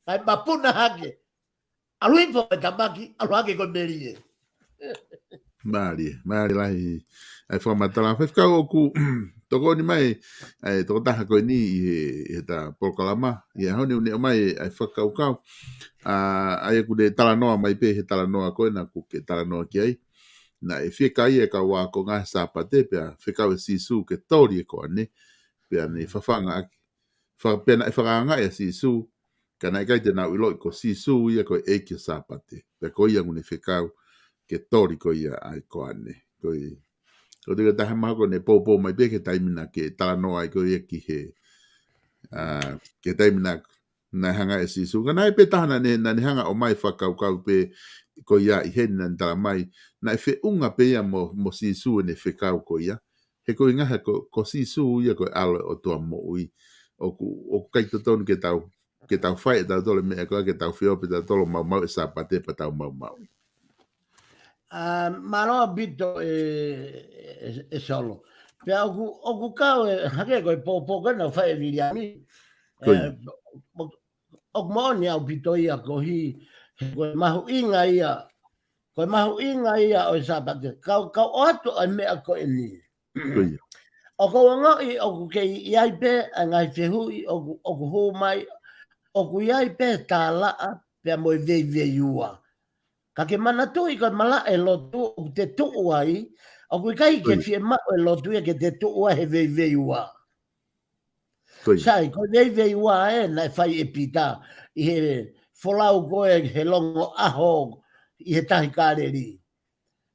kae mapuna hake. ʻAlu hifo e tamaki, ʻalu hake ko e melie. Mālie, mālie lahi. ʻA e fakamatala. Faifekau, ʻoku tokoni mai ʻa e tokotaha ko eni ʻi he, ʻi he ta polokalama ʻi he ʻaho ni, ʻoku ne ʻomai ʻa e fakakaukau. ʻA, ʻa ia ʻoku ne talanoa mai pē he talanoa ko ena ʻoku ke talanoa ki ai. Naʻe fiekaia e kau ākonga he Sāpate, pea fekau ʻe Sīsū ke toli e koane, pea ne fafanga ʻaki. Fa-, pea naʻe fakaangaʻi ʻa Sīsū, ka naʻe ʻikai te nau ʻiloʻi ko Sīsū ia ko e ʻEiki ʻo e Sāpate. Pea ko ia ʻoku ne fekau ke toli ko ia ʻa e koane. Ko e, ko e taha mahalo ko ʻene poupou mai pē ki he taimi naʻa ke talanoa ai ko ia ki he, ʻa, ki he taimi naʻa, naʻe hanga ʻe Sīsū. Ka naʻe pē taha naʻa ne, naʻa ne hanga ʻo ʻomai fakakaukau pē ko ia ʻi heni naʻa ne tala mai. Naʻe feʻunga pē ia mo, mo Sīsū ʻene fekau ko ia. He ko e ʻuhinga he ko, ko Sīsū ia ko e ʻAlo ʻo e ʻOtua moʻui. ʻOku, ʻoku ʻikai totonu ke tau, ke tau fai ʻe tautolu e meʻa ko ia, ke tau feohi pē tautolu ʻo maumauʻi e Sāpate pea tau maumauʻi. ʻA, mālō ʻaupito ē, ē, ē Solo. Pea ʻoku, ʻoku kau ē, hangē ko e poupou ko ena naʻe fai ʻe Viliami. Ko ia. ʻE, ʻo, ʻoku moʻoni ʻaupito ia koeʻuhi, he ko e mahuʻinga ia, ko e mahuʻinga ia ʻo e Sāpate. Kau, kau ʻoatu ʻa e meʻa ko eni. Ko ia. ʻOku ou ongoʻi ʻoku kei ʻi ai pē ʻa e ngaahi fehuʻi ʻoku, ʻoku hū mai, ʻoku ʻi ai pē tālaʻa pea mo e veiveiua. Ka ke manatuʻi ko e malaʻe lotu ʻoku te tuʻu ai, ʻoku ʻikai ke fiemaʻu e lotu ia ke te tuʻu ai he veiveiua. Ko ia. Sai, ko e veiveiua ē naʻe fai ʻe Pita ʻi he folau ko ē he longo ʻaho ʻi he tahi Kāleli.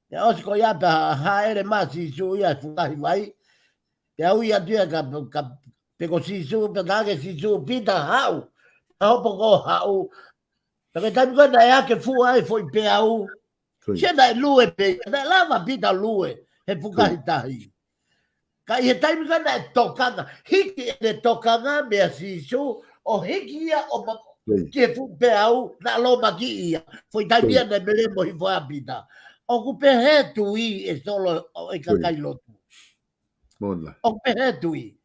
Pea ʻosi ko ia pea hāʻele mai ʻa Sīsū ia he fukahi vai. Pea ui atu ia ka, ka, pe ko Sīsū, pea talaange ʻe Sīsū, Pita haʻu. Ka hopo koe ʻo haʻu. Pea ko e taimi ko ē naʻe ake fua ai e foʻi peau. Ko ia. Sai, naʻe lue pē, naʻe lava ʻa Pita ʻo lue he fukahi tahi. Ka ʻi he taimi ko ē naʻe tokanga, hiki ʻene tokanga meia Sīsū, ʻo hiki ia ʻo ma-, ki he fuʻu peau, naʻa lōmakiʻi ia. Foʻi taimi ia naʻe melemo hifo ai ʻa Pita. ʻOku pehē tui ē Solo ʻo e kakai lotu. ʻOku pehē tui.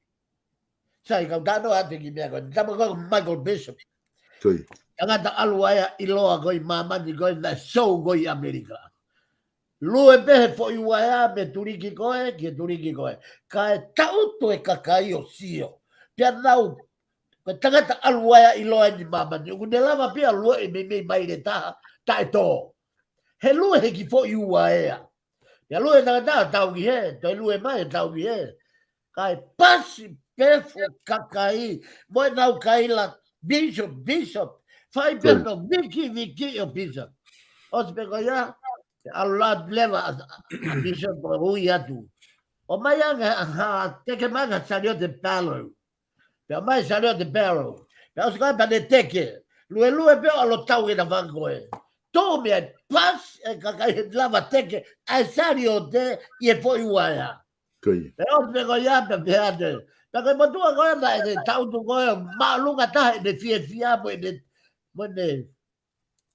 Sai, kau talanoa atu ki he meʻa ko ē, tama ko ē ko Michael Bishop. Ko ia. Tangata ʻalu ʻaia ʻiloa ko ē ʻi māmani ko ē naʻe sou ko ē ʻi ʻAmelika. Lue pē he foʻi uaea mei he tuliki ko ē ki he tuliki ko ē. Kae taʻutu e kakai ʻo sio. Pea nau, ko e tangata ʻalu ʻaia ʻiloa eni ʻi māmani. ʻOku ne lava pē ʻo lue ʻi he meimei maile ʻe taha, taʻe tō. He lue he kiʻi foʻi uaea. Pea lue e tangata ʻo tau ki hē, toe lue mai ʻo tau ki hē. Kae pasi pē e fuʻu kakai, mo ʻenau kaila, Bishop, Bishop, fai pē hono vikiviki ʻo Bishop. ʻOsi pē ko ia, ʻalu leva ʻa, ʻa Bishop ʻo ui atu. ʻOmai ange ha, ha, teke mai ha saliote palo. Pea ʻomai e saliote palo. Pea ʻosi ko ia pea ne teke. Luelue pē ʻo ʻalu ʻo tau ʻi he tafaʻaki ko ē. Tō mei ai pasi e kakai he lava teke ʻa e saliote ʻi he foʻi uaea. Ko ia. Pea ʻosi pē ko ia pea pehē atu. Pea ko e motuʻa ko ē naʻe taʻutu ko ē māʻolunga taha ʻene fiefia mo ʻene, mo ʻene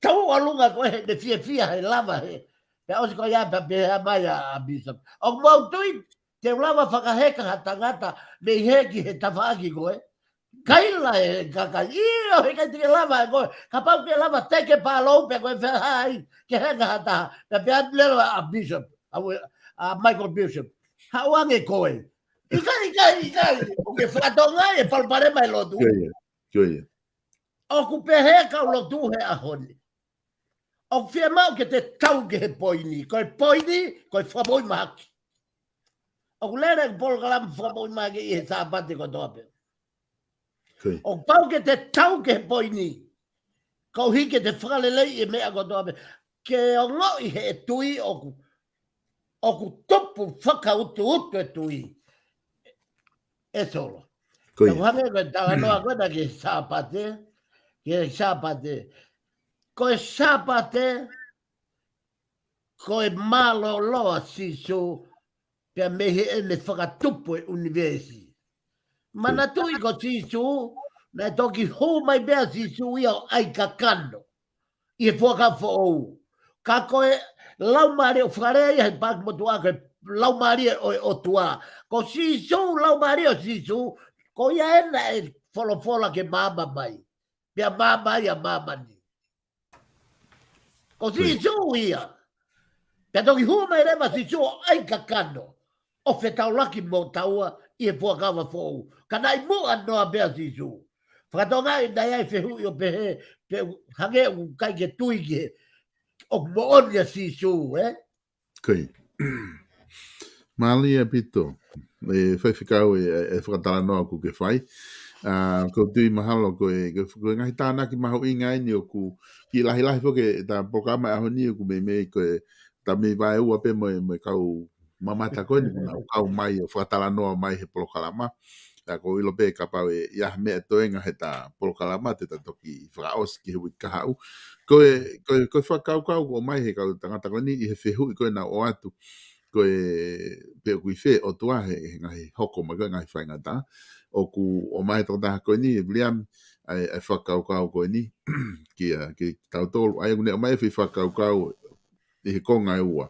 tau ʻalunga ko ē heʻene fiefia he lava he. Pea ʻosi ko ia pea pehē mai ʻa, ʻa Bishop. ʻOku mou tui te u lava fakaheka ha tangata mei hē ki he tafaʻaki ko ē? Kaila e kakai, ʻio, heʻikai te ke lava ʻe koe. Kapau ʻoku ke lava teke palo pea ko e fehālaaki ke heka ha taha. Pea pehē atu leva ʻa Bishop, ʻa, ʻa Michael Bishop. Haʻu ange koe. ʻIkai, ʻikai, ʻikai. ʻOku ke fakatokangaʻi e palopalema ʻi lotu. Ko ia, ko ia. ʻOku pehē e kau lotu he ʻaho ni. ʻOku fiemaʻu ke te tau ki he poini. Ko e poini, ko e fakamoʻui mahaki. ʻOku lele e polokalama fakamoʻui mahaki ʻi he Sāpate kotoa pē. Ko ia. ʻOku pau ke te tau ki he poini. Koeʻuhi ke te fakaleleiʻi e meʻa kotoa pē. Ke ongoʻi he tui ʻoku, ʻoku tupu fakautuutu e tui. ʻe Solo. Ko ia. Ka hangē ko e talanoa ko ena ki he Sāpate, ki he Sāpate. Ko e Sāpate, ko e mālōlō ʻa Sīsū, pea mei heʻene fakatupu e ʻunivēsi. Manatuʻi ko Sīsū, naʻe toki hū mai pē ʻa Sīsū ia ʻo ʻai kakano ʻi he Fuakava Foʻou. Ka ko e Laumālie ʻoku fakalea ia he paaki motuʻa ko e Laumālie ʻo e ʻOtua. Ko Sīsū Laumālie ʻo Sīsū, ko ia ena ʻe folofola ke maama mai. Pea maama ai ʻa māmani. Ko Sīsū ia. Pea toki hū mai leva Sīsū ʻo ʻai kakano ʻo fetaulaki mo taua ʻi he Fuakava Foʻou. Ka naʻe ʻi muʻa noa pē ʻa Sīsū. Fakatokangaʻi naʻe ʻi ai e fehuʻi ʻo pehē, pe hangē ʻoku ʻikai ke tui ki he ʻoku moʻoni ʻa Sīsū, ē? Ko ia. Mālie ʻaupito. ʻE faifekau e, e fakatalanoa ʻoku ke fai. ʻA, ʻoku ou tui mahalo ko e, ko e, ko e ngaahi tānaki mahuʻinga eni ʻoku kiʻi lahilahi foki ʻeta polokalama ʻaho ni ʻoku meimei ko e, ta mei vaeua pē mo e, mo e kau mamata ko eni, kuo nau kau mai ʻo fakatalanoa mai he polokalama. ʻA, ʻoku ou ʻilo pē kapau ʻe ʻi ai ha meʻa toenga heʻeta polokalama, te ta toki fakaʻosi ki he uike kahaʻu. Ko e, ko e, ko e fakakaukau ʻoku ʻomai he kau tangata ko eni ʻi he fehuʻi ko ē naʻa nau ʻoatu. Ko e pe ʻoku ʻi fē ʻOtua he, he ngaahi hoko mai ko e ngaahi faingataʻa. ʻOku ʻomai he tokotaha ko eni, ʻe Viliami, ʻa e, ʻa e fakakaukau ko eni, kia, kia tautolu. ʻA ia ʻoku ne ʻomai e foʻi fakakaukau ʻi he konga ʻe ua.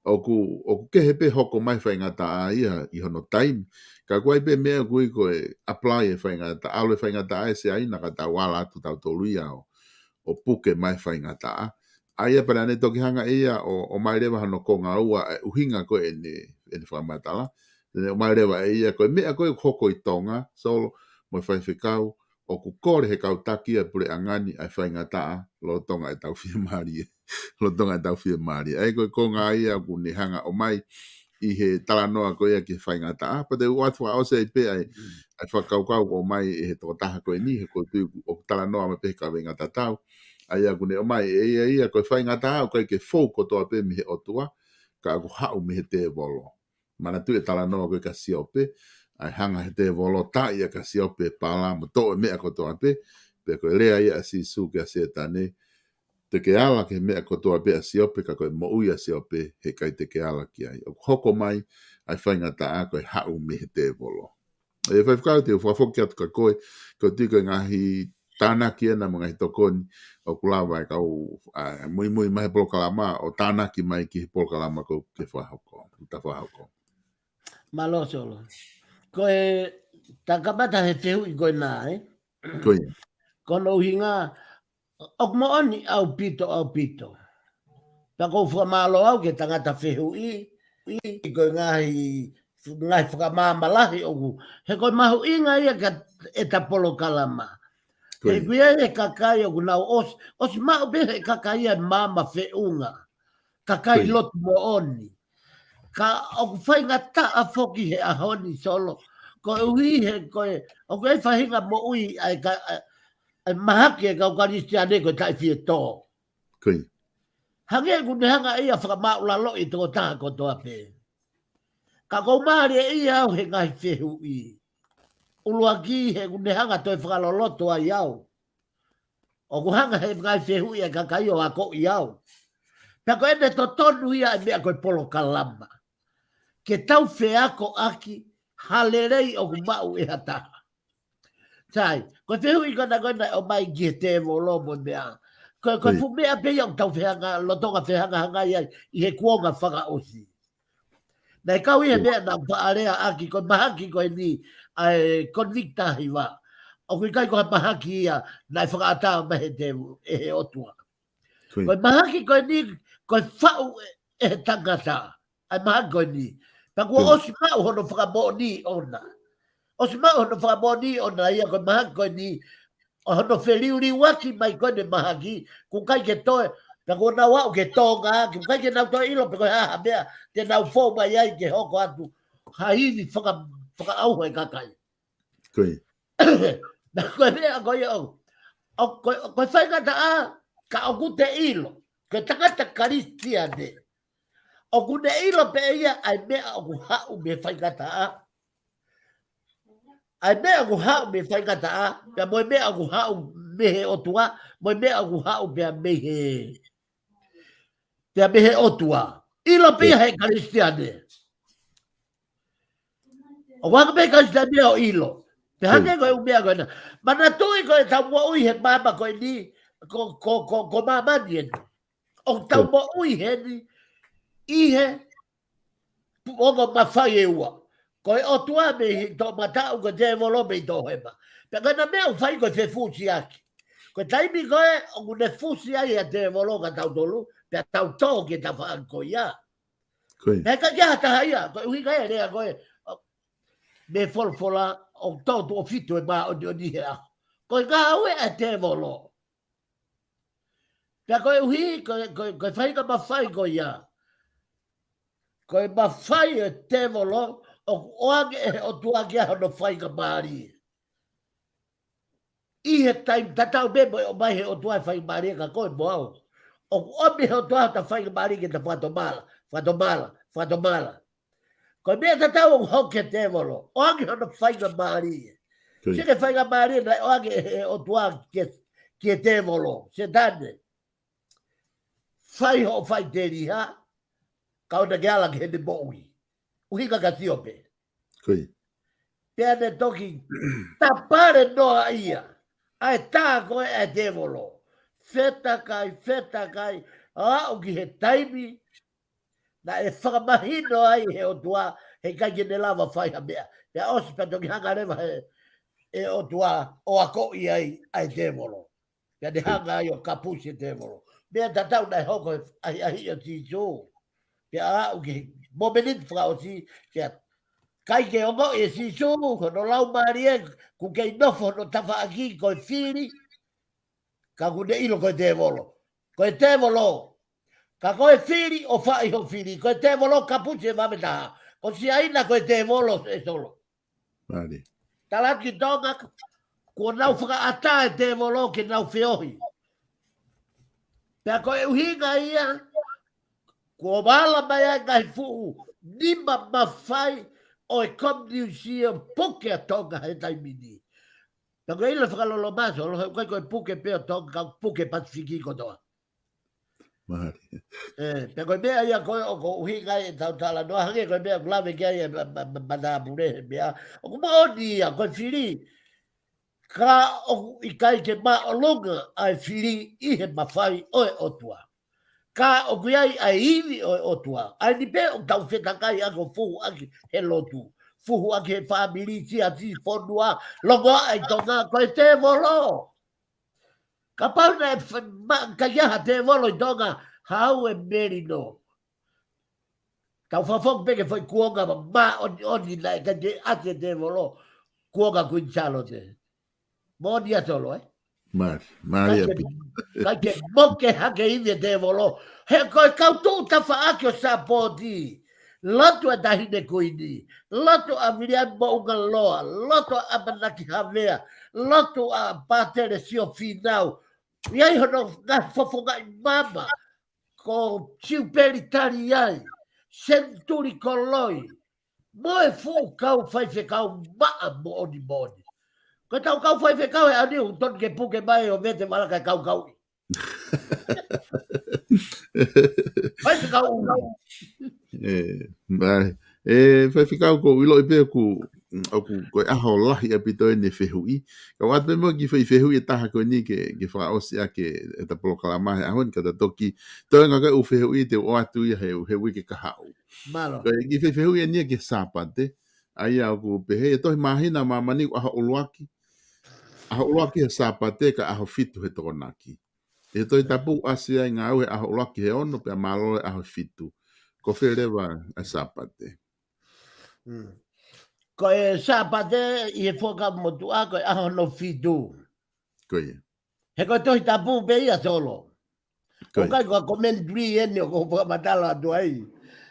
ʻOku, ʻoku kehe pē hoko mai faingataʻa ia ʻi hono taimi. Ka ʻoku ʻi ai pē meʻa ʻoku ui ko e apply e faingataʻa, ʻalu e faingataʻa ʻe Siaina ka tau ala atu tautolu ia ʻo, ʻo puke mai faingataʻa. ʻA ia pea naʻa ne toki hanga ʻe ia ʻo, ʻomai leva hono konga ua e ʻuhinga ko ʻene, ʻene fakamatala. Ne ʻomai leva ʻe ia ko e meʻa ko ē ʻoku hoko ʻi Tonga, Solo, mo e faifekau, ʻoku kole he kau taki ʻa e puleʻanga ni ʻa e faingataʻa, lolotonga ʻetau fiemālie. Lolotonga ʻetau fiemālie. ʻA ia ko e konga ia ʻoku ne hanga ʻomai ʻi he talanoa ko ia ki he faingataʻa. Pea te u ʻoatu fakaʻosi ai pē ʻa e, ʻa e fakakaukau ʻoku ʻomai ʻe he tokotaha ko eni, he ʻoku ou tui ʻoku talanoa mai pē he kaveinga tatau. ʻA ia ʻoku ne ʻomai ʻe ia ia ko e faingataʻa ʻoku ʻikai ke fou kotoa pē mei he ʻOtua, ka ʻoku haʻu mei he tēvolo. Manatuʻi e talanoa ko ē kia Siope, ʻa e hanga he tēvolo ʻo taaʻi ʻa kia Siope e pala mo toʻo e meʻa kotoa pē, pea ko e lea ia ʻa Sīsū kia Sētane, te ke ala ki he meʻa kotoa pē ʻa Siope, ka ko e moʻui ʻa Siope, he ʻikai te ke ala ki ai. ʻOku hoko mai ʻa e faingataʻa ko e haʻu mei he tēvolo. ʻE faifekau, te u fakafoki atu kia koe, ʻoku ou tui ko e ngaahi tānaki ena mo e ngaahi tokoni ʻoku lava e kau, ʻa, muimui mai he polokalama ʻo tānaki mai ki he polokalama ʻoku ke fakahoko, ʻoku ta fakahoko. Mālō Solo. Ko e, ta kamata he fehuʻi ko ena, ē? Ko ia. Ko hono ʻuhinga, ʻoku moʻoni ʻaupito, ʻaupito. Pea ʻoku ou fakamālō au ki he tangata fehuʻi, ʻi ko e ngaahi, ngaahi fakamaama lahi ʻoku. He ko e mahuʻinga ia ka ʻeta polokalama. Ko ia. He ʻoku ʻi ai e kakai ʻoku nau ʻosi, ʻosi maʻu pē he kakai ia maama feʻunga. Kakai lotu moʻoni. Ka ʻoku faingataʻa foki he ʻaho ni Solo. Koeʻuhi he ko e, ʻoku ʻi ai e faʻahinga moʻui ʻa e ka, ʻa e, ʻa e mahaki e kau Kalisitiane ko e taʻefietō. Ko ia. Hangē ʻoku ne hanga ʻe ia ʻo fakamāʻulaloʻi e tokotaha kotoa pē. Ka ʻoku ou mālieʻia au he ngaahi fehuʻi. ʻUluaki he ʻoku ne hanga ʻo toe fakaloloto ai au. ʻOku hanga he ngaahi fehuʻi ʻa e kakai ʻo akoʻi au. Pea ko ʻene totonu ia e meʻa ko e polokalama. Ke tau feakoʻaki ha lelei ʻoku maʻu ʻe ha taha. Sai, ko e fehuʻi ko ena ko ena ʻomai ki he tēvolo mo e meʻa. Ko e, ko e fuʻu meʻa pē ia ʻoku tau fehanga, lolotonga fehangahangai ai ʻi he kuonga fakaʻosi. Naʻe kau ʻi he meʻa naʻa ku faʻa leaʻaki, ko e mahaki ko eni, ʻa e convict taha hiva. ʻOku ʻikai ko ha mahaki ia naʻe fakaʻatā mai he tēvolo, ʻe he ʻOtua. Ko e mahaki ko eni, ko e faʻu ʻe, ʻe he tangata ʻa e mahaki ko eni. Pea kuo ʻosi maʻu hono fakamoʻoni ʻona. ʻOsi maʻu hono fakamoʻoni ʻona ia ko e mahaki ko eni. ʻO hono feliuliuaki mai ko eni mahaki, ʻoku ʻikai ke toe, pea kuo nau aʻu ki Tonga, ʻoku ʻikai ke nau toe ʻilo pe ko e hā ha meʻa te nau fou mai ai ke hoko atu ha ivi faka-, fakaʻauha e kakai. Ko ia. Na ko e meʻa ko ia ʻoku, ʻoku, ʻoku faingataʻa, ka ʻoku te ʻilo, ko e tangata Kalisitiane. ʻOku ne ʻilo pē ia ʻa e meʻa ʻoku haʻu mei he faingataʻa. ʻA e meʻa ʻoku haʻu mei he faingataʻa, pea mo e meʻa ʻoku haʻu mei he ʻOtua, mo e meʻa ʻoku haʻu pea mei he, pea mei he ʻOtua. ʻIlo pē ia he Kalisitiane. ʻOku hanga pē Kalisitiane ʻo ʻilo. Pea hangē ko e ʻū meʻa ko ena. Manatuʻi ko e tau moʻui he māmani ko eni, ko, ko, ko, ko māmani eni. ʻOku tau moʻui heni, ʻi he ongo mafai ʻe ua. Ko e ʻOtua mei he toʻomataʻu, ko e tēvolo mei he toʻohema. Pea ko ena meʻa ʻoku fai ko e fefusiaki. Ko e taimi ko ē, ʻoku ne fusi ai ʻa e tēvolo kia tautolu, pea tau tō ki he tafaʻaki ko ia. Pea ʻikai ke ʻi ai ha taha ia, ko e ʻuhinga e lea ko ē, ʻo, mei he folofola, ʻoku tō tuʻo fitu e māʻoniʻoni he ʻaho. Ko e ngāue ʻa e tēvolo. Pea koeʻuhi, ko, ko, ko e faingamālie ko ia. Ko e mafai ʻa e tēvolo, ʻoku ʻoange ʻe he ʻOtua ki ai hono faingamālie. ʻI he taimi tatau pē mo e ʻomai he ʻOtua e faingamālie kia koe mo au. ʻOku ʻomi he ʻOtua hota faingamālie ke ta fakatomala, fakatomala, fakatomala. Ko e meʻa tatau ʻoku hoko ki he tēvolo, ʻoange hono faingamālie. Sio ki he faingamālie naʻe ʻoange ʻe he ʻOtua ki he, ki he tēvolo, Sētane. Fai hoʻo faʻiteliha, kae ʻoua ke ala ki heʻene moʻui. ʻUhinga kia Siope. Pea ne toki tapale noa ia. ʻA e tā ko ē ʻa e tēvolo. Fetakai, fetakai, aʻu ki he taimi, naʻe fakamahino ai he ʻOtua, heʻikai ke ne lava fai ha meʻa. Pea ʻosi pea toki hanga leva he, he ʻOtua, ʻo akoʻi ai, ʻa e tēvolo. Pea ne hanga ai ʻo kapusi e tēvolo. Meʻa tatau naʻe hoko he ʻahiʻahiʻi ʻo Sīsū. Pea aʻu ki he momeniti fakaʻosi, pea ʻikai ke ongoʻi ʻe Sīsū, ko hono laumālie, ʻoku kei nofo hono tafaʻaki ko e fili, ka ʻoku ne ʻilo ko e tēvolo. Ko e tēvolo. Ka ko e fili, ʻofa ʻi hoʻo fili. Ko e tēvolo kapusi e vave taha. Ko Siaina ko e tēvolo ʻe Solo. Tala ki Tonga, kuo nau fakaʻatā e tēvolo ke nau feohi. Pea ko e ʻuhinga ia, kuo vala mai ai ngaahi fuʻu nima mafai ʻo e Commonwealth puke ʻa Tonga he taimi ni. Pea ko e ʻilo fakalolo maso, lo he ʻikai ko e puke pē ʻo Tonga, ka puke Pasifiki kotoa. Mālie. ʻE, pea ko e meʻa ia ko ē ʻoku ʻuhinga ai ʻetau talanoa hangē ko e meʻa ʻoku lave ki ai e ma-, ma-, ma-, matāpule he meʻa. ʻOku moʻoni ia ko e fili. Ka ʻoku ʻikai ke māʻolunga ʻa e fili ʻi he mafai ʻo e ʻOtua. Ka ʻoku ʻi ai ʻa e ivi ʻo e ʻOtua. ʻA eni pē ʻoku tau fetakai ʻaki ʻo fuhu ʻaki he lotu. Fuhu ʻaki he fāmili, siasi, fonua, longoaʻa ʻi Tonga, ko e tēvolo. Kapau naʻe f-, ma-, ʻikai ha tēvolo ʻi Tonga, haʻu e melino. Tau fakafoki pē ki he foʻi kuonga ma-, māʻoniʻoni naʻe ʻikai ke ʻasi e tēvolo, kuonga Kuini Sālote. Moʻoni ʻa Solo, ē? Mālie, mālie ʻaupito. ʻIkai ke moke hake ivi e tēvolo. He ko e kau tuʻu tafaʻaki ʻo sapoti. Lotu ʻa e Taʻahine Kuini. Lotu ʻa Viliami Moʻungaloa. Lotu ʻa ʻAmanaki Havea. Lotu ʻa Pātele Sio Fīnau. ʻI ai hono ngaahi fofongaʻi mama. Ko Siupeli Taliai. Senituli Koloi. Mo e fuʻu kau faifekau maʻa moʻoni moʻoni. Ko e tau kau faifekau he ʻaho ni ʻoku tonu ke puke mai ʻo vete vala kae kaukauʻi. Faifekau ʻulu. ʻE, mai. ʻE, faifekau ʻoku ou ʻiloʻi pē ʻoku, ʻoku ko e ʻaho lahi ʻaupito eni e fehuʻi. Ka ʻoatu pē mo e kiʻi foʻi fehuʻi ʻe taha ko eni ke, ke fakaʻosi ʻaki ʻeta polokalama he ʻaho ni ka ta toki. Toenga ko e ʻū fehuʻi te u ʻoatu ia he, he uike ka haʻu. Mālō. Ko e kiʻi foʻi fehuʻi eni ia ki he Sāpate. ʻA ia ʻoku pehē, ʻi he tohi Māhina ʻa Māmani ʻoku ʻaho ʻuluaki. ʻAho ʻuluaki he Sāpate ka ʻaho fitu he Tokonaki. ʻI he Tohi Tapu ʻasi ai ngāue he ʻaho ʻuluaki he ono pea mālōlō he ʻaho fitu. Ko fē leva ʻa e Sāpate? Mm. Ko e Sāpate ʻi he Fuakava Motuʻa ko e ʻaho hono fitu. Ko ia. He ko e Tohi Tapu pē ia Solo. Ko ia. ʻOku ʻikai ko e commentary eni ʻoku ou fakamatala atu ai.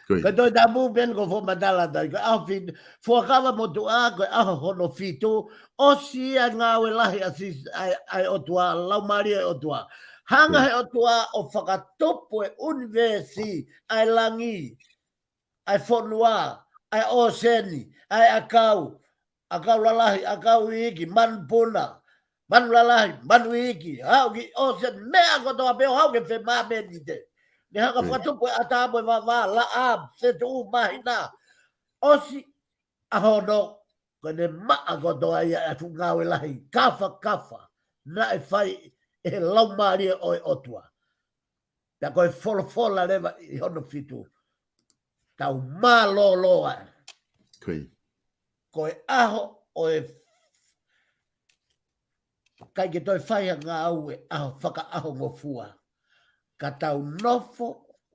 Ko ia. Ko e Tohi Tapu pē eni ʻoku ou fakamatala atu ai. Ko e ʻaho fitu, Fuakava Motuʻa, ko e ʻaho hono fitu, ʻosi ia ngāue lahi ʻa Sī-, ʻa e, ʻa e ʻOtua, Laumālie ʻo e ʻOtua. Hanga he ʻOtua ʻo fakatupu e ʻunivēsi, ʻa e langi, ʻa e fonua, ʻa e ʻōseni, ʻa e ʻakau, ʻakau lalahi, ʻakau iiki, manu puna, manu lalahi, manu iiki, haʻu ki ʻōseni, meʻa kotoa pē ʻo haʻu ki he femāmeni te. Ne hanga fakatupu e ʻatā mo e vavā, laʻā, fetuʻu, māhina. ʻOsi ʻaho ono, ko ʻene maʻa kotoa ia e fuʻu ngāue lahi, kafakafa, naʻe fai ʻe he Laumālie ʻo e ʻOtua. Pea ko e folofola leva ʻi hono fitu. Tau mālōlō ā. Ko e ʻaho ʻo e ʻikai ke toe fai ha ngāue ʻaho fakaʻahongofua. Ka tau nofo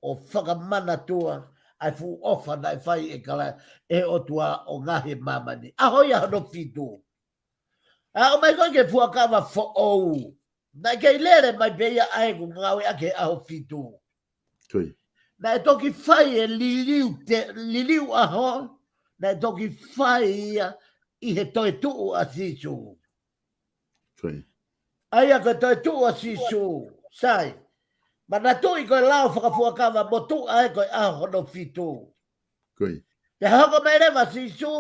ʻo fakamanatua ʻa e fuʻu ʻofa naʻe fai ʻe Kalaisi ʻe he ʻOtua ʻo ngaahi ʻi māmani. ʻAho ia hono fitu. ʻA ʻomai ko ē ki he fuakava foʻou. Naʻe kei lele mai pē ia ʻa ʻeku ngāue ʻaki he ʻaho fitu. Naʻe toki fai e liliu te, liliu ʻaho, naʻe toki fai ia ʻi he toetuʻu ʻa Sīsū. ʻA ia ko e toetuʻu ʻa Sīsū, sai. Manatuʻi ko e lao fakafuakava motuʻa ē ko e ʻaho hono fitu. Pea hoko mai leva Sīsū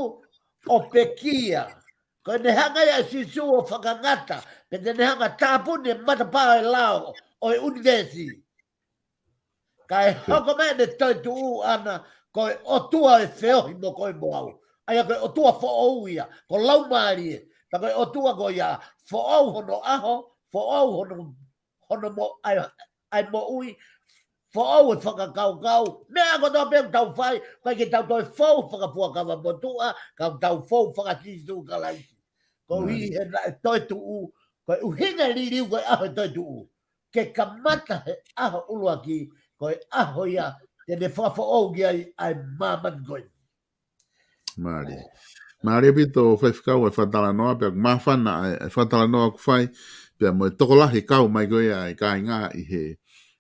ʻo pekia. Ko ʻene hanga ia ʻe Sīsū ʻo fakangata, pea te ne hanga tāpuni e matapā ʻo e lao ʻo e ʻunivēsi. Kae hoko mai ʻene toetuʻu ʻana, ko e ʻOtua ʻe feohi mo koe mo au. ʻA ia ko e ʻOtua foʻou ia, ko Laumālie. Pea ko e ʻOtua ko ia, foʻou hono ʻaho, foʻou hono, hono mo, ʻa e, ʻa e moʻui, foʻou e fakakaukau. Meʻa kotoa pē ʻoku tau fai, ʻikai ke tau toe fou fakafuakava motuʻa, ka tau fou faka-Sīsū Kalaisi. Koeʻuhi he naʻe toetuʻu, ko e ʻuhinga e liliu ko e ʻaho e toetuʻu. Ke kamata he ʻaho ʻuluaki, ko e ʻaho ia te ne fakafoʻou ki ai ʻa e māmani ko ē. Mālie. Mālie ʻaupito Faifekau e fakatalanoa, pea ʻoku māfana ʻa e fakatalanoa ʻoku fai, pea mo e tokolahi kau mai ko ia ʻa e kāinga ʻi he,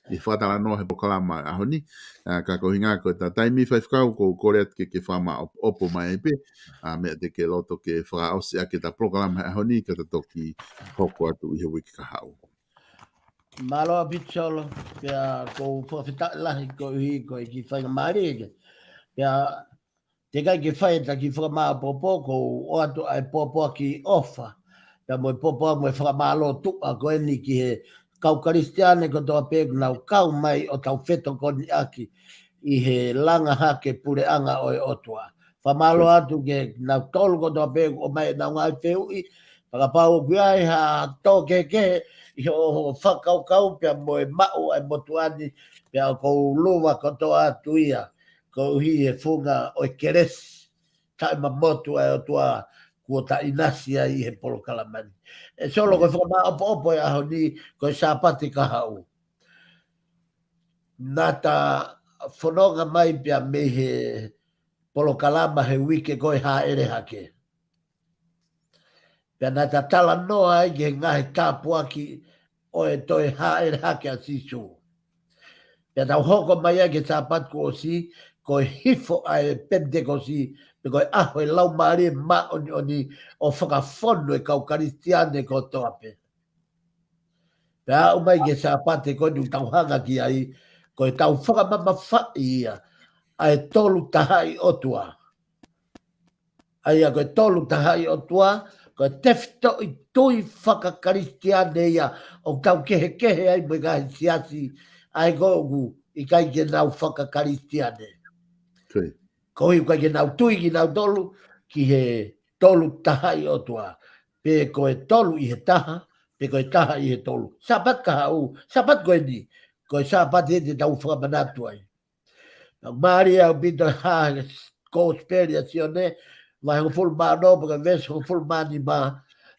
ʻi he fakatalanoa he polokalama ʻaho ni. ʻA, ka ko e ʻuhinga ko e taimi Faifekau, ʻoku ou kole atu ke ke fakamaʻopoʻopo mai pē ʻa e meʻa te ke loto ke fakaʻosi ʻaki ʻeta polokalama he ʻaho ni, ka ta toki hoko atu ʻi he uike kahaʻu. Mālō ʻaupito Solo, pea ʻoku ou fakafetaʻi lahi koeʻuhi ko e kiʻi faingamālie ke. Pea teʻeki ai ke fai ʻeta kiʻi fakamaʻopoʻopo, ʻoku ou ʻoatu ʻa e pōpoaki ʻofa. Pea mo e pōpoaki mo e fakamālō tuʻa ko eni ki he kau Kalisitiane kotoa pē ʻoku nau kau mai ʻo tau fetokoniʻaki ʻi he langa hake puleʻanga ʻo e ʻOtua. Fakamālō atu ke nau tolu kotoa pē ʻoku ʻomai ʻenau ngaahi fehuʻi, fakapau ʻoku ʻi ai ha tō kehekehe ʻi hoʻo fakakaukau pea mo e maʻu ʻa e motuʻa ni, pea ʻoku ou lava kotoa atu ia, koeʻuhi he funga ʻo e kelesi taʻemamotu ʻa e ʻOtua kuo ta ʻinasi ai ʻi he polokalama ni. ʻE Solo, ko e fakamaʻopoʻopo e ʻaho ni, ko e Sāpate kahaʻu. Naʻa ta fononga mai pea mei he polokalama he uike ko e hāʻele hake. Pea naʻa ta talanoa ai ki he ngaahi tāpuaki ʻo e toe hāʻele hake ʻa Sīsū. Pea tau hoko mai ai ki he Sāpate kuo ʻosi, ko e hifo ʻa e Penitekosi, pe ko e ʻaho e Laumālie Māʻoniʻoni ʻo fakafonu e kau Kalisitiane kotoa pē. Pea aʻu mai ki he Sāpate ko eni ʻoku tau hanga ki ai, ko ʻetau fakamamafaʻi ia ʻa e Tolu Tahaʻi ʻOtua. ʻA ia ko e Tolu Tahaʻi ʻOtua, ko e tefitoʻi tui faka-Kalisitiane ia ʻoku tau kehekehe ai mo e ngaahi siasi, ʻa ia ko ē ʻoku ʻikai ke nau faka-Kalisitiane. Koeʻuhi ʻoku ʻikai ke nau tui kinautolu ki he Tolu Tahaʻi ʻOtua. Pe ko e tolu ʻi he taha, pe ko e taha ʻi he tolu. Sāpate kahaʻu, Sāpate ko eni, ko e Sāpate te tau fakamanatu ai. Pea mālie ʻaupito ʻa e Kōsipeli ʻa Sione, vahe hongofulu mā ono, pea ko e veesi hongofulu mā nima.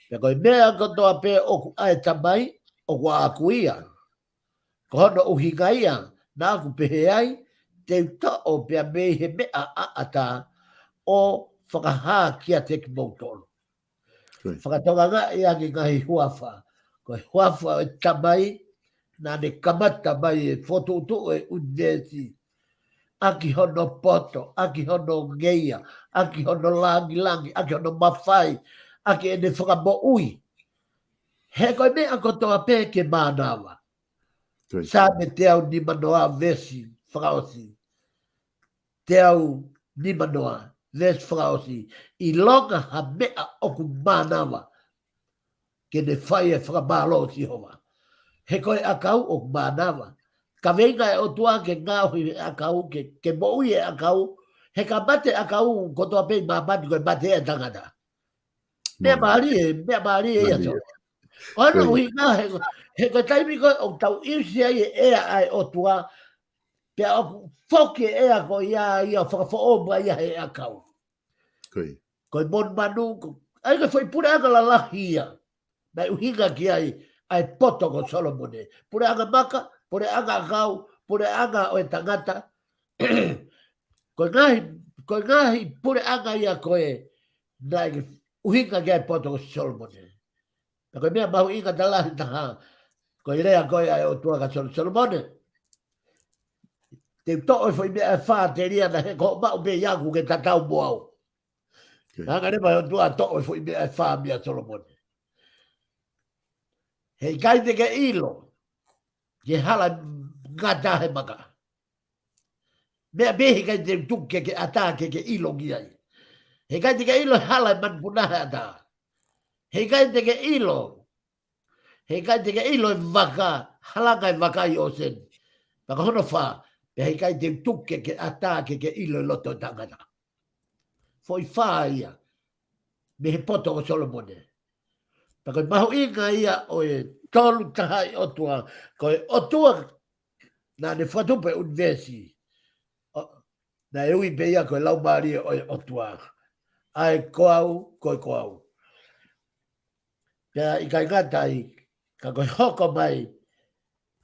Pea ko e meʻa kotoa pē ʻoku ʻa e Tamai, ʻoku ʻaʻaku ia. Ko hono ʻuhinga ia naʻa ku pehē ai, te u toʻo pea mei he meʻa ʻaʻata ʻo fakahā kiate kimoutolu. Fakatokangaʻi ʻaki e ngaahi huafa. Ko e huafa ʻo e Tamai, naʻa ne kamata mai e fokotuʻutuʻu e ʻunivēsi. ʻAki hono poto, ʻaki hono ngeia, ʻaki hono langilangi, ʻaki hono mafai, ʻaki ʻene fakamoʻui. He ko e meʻa kotoa pē ke mānava. Saame teau nimanoa veesi fakaʻosi. Teau nimanoa. veesi fakaʻosi, ʻilonga ha meʻa ʻoku mānava ke ne fai e fakamālō ʻo Sihova. He ko e ʻakau ʻoku mānava. Kaveinga e ʻOtua ke ngaohi e ʻakau, ke, ke moʻui e ʻakau, he ka mate ʻakau kotoa pē ʻi māmani ko e mate e tangata. Meʻa mālie, meʻa mālie ia. ʻOno ʻuhinga he, he ko e taimi ko ē ʻoku tau ʻiusi ai e ʻea ʻa e ʻOtua, pea ʻoku foki e ʻea ko ia ia fakafoʻou mai ia he ʻakau. Ko e monumanu, ko, ʻa ia ko e foʻi puleʻanga lalahi ia. Naʻe ʻuhinga ki ai ʻa e poto ko Solomone. Puleʻanga maka, puleʻanga ʻakau, puleʻanga ʻo e tangata. Ko e ngaahi, ko e ngaahi puleʻanga ia ko ē naʻe ʻuhinga ki ai e poto ko Solomone. Ka ko e meʻa mahuʻinga taha lahi taha, ko e lea ko ē ʻa e ʻOtua kia Solo-, Solomone. Te u toʻo e foʻi meʻa ʻe fā telia na he ko hoʻo maʻu pē ia ʻoku ke tatau mo au. Hanga leva ʻe he ʻOtua ʻo toʻo e foʻi meʻa ʻe fā meia Solomone. He ʻikai te ke ʻilo ki he hala ngata he maka. Meʻa pē he ʻikai te u tuku ke ke ʻatā ke ke ʻilo ki ai. He ʻikai te ke ʻilo hala e manupuna he ʻatā. He ʻikai te ke ʻilo. He ʻikai te ke ʻilo e vaka, halanga e vaka ʻi ʻōseni. Pea ko hono fā, pea he ʻikai te u tuku ke ke ʻatā ke ke ʻilo e loto e tangata. Foʻi fā ia mei he poto ko Solomone. Pea ko e mahuʻinga ia ʻo e Tolu Tahaʻi ʻOtua, ko e ʻOtua naʻa ne fakatupu e ʻunivēsi. ʻO, naʻe ui pē ia ko e Laumālie ʻo e ʻOtua. ʻA e ko au, ko e ko au. Pea ʻikai ngata ai, ka ko e hoko mai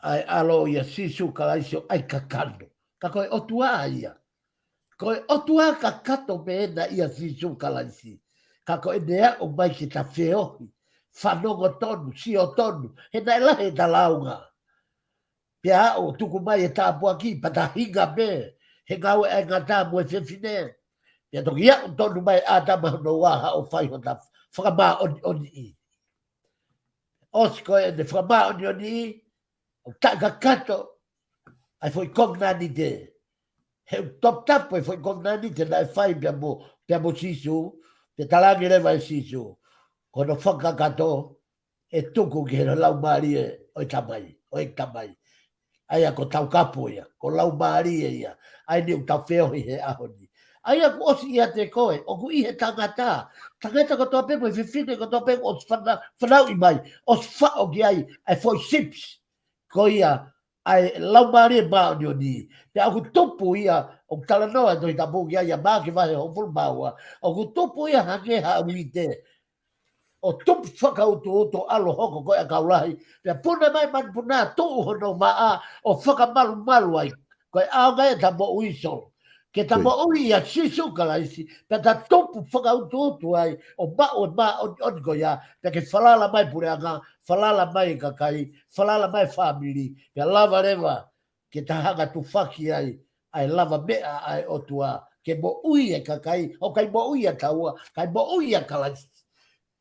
ʻa e ʻAlo ia Sīsū Kalaisi ʻo ʻai kakano. Ka ko e ʻOtua ia. Ko e ʻOtua kakato pē ena ia Sīsū Kalaisi. Ka ko ʻene aʻu mai ke ta feohi, fanongo tonu, sio tonu, he naʻe lahi ʻeta lāunga. Pea aʻu tuku mai e tāpuaki, pea ta hinga pē he ngāue ʻa e ngata mo e fefine. Pea toki aʻu tonu mai ʻa ʻĀtama hono ua haʻu ʻo fai hota fakamāʻoniʻoniʻi. ʻOsi ko ē ʻene fakamāʻoniʻoniʻi, ʻoku taʻekakato ʻa e foʻi kovinānite. He ʻoku toputapu e foʻi kovinānite naʻe fai pea mo, pea mo Sīsū, pea talaange leva ʻe Sīsū, ko hono fakakakato, ʻe tuku ki he Laumālie ʻo e Tamai, ʻo e Tamai. ʻA ia ko Taukapo ia, ko Laumālie ia, ʻa eni ʻoku tau feohi he ʻaho ni. ʻA ia kuo ʻosi ʻiate koe, ʻoku ʻi he tangata, tangata kotoa pē mo e fefine kotoa pē ʻoku ʻosi fana-, fanauʻi mai, ʻosi faʻo ki ai, ʻa e foʻi chips, ko ia, ʻa e Laumālie Māʻoniʻoni. Pea ʻoku tupu ia, ʻoku talanoa e Tohi Tapu ki ai ʻia Maʻake vahe hongofulu mā ua, ʻoku tupu ia hangē ha uite. ʻO tupu fakautuutu ʻo ʻalu ʻo hoko ko e ʻakau lahi. Pea puna mai manupuna tuʻu hono vaʻa ʻo fakamalumalu ai. Ko e ʻaonga ia ʻeta moʻui Solo. Ke ta moʻui ʻia Sīsū Kalaisi, pea ta tupu fakautuutu ai, ʻo maʻu e māʻoniʻoni ko ia, pea ke falala mai puleʻanga, falala mai e kakai, falala mai e fāmili, pea lava leva ke ta hanga ʻo tufaki ai ʻa e lavameʻa ʻa e ʻOtua, ke moʻui e kakai, ʻo kai moʻui ʻa taua, kai moʻui ʻa Kalaisi.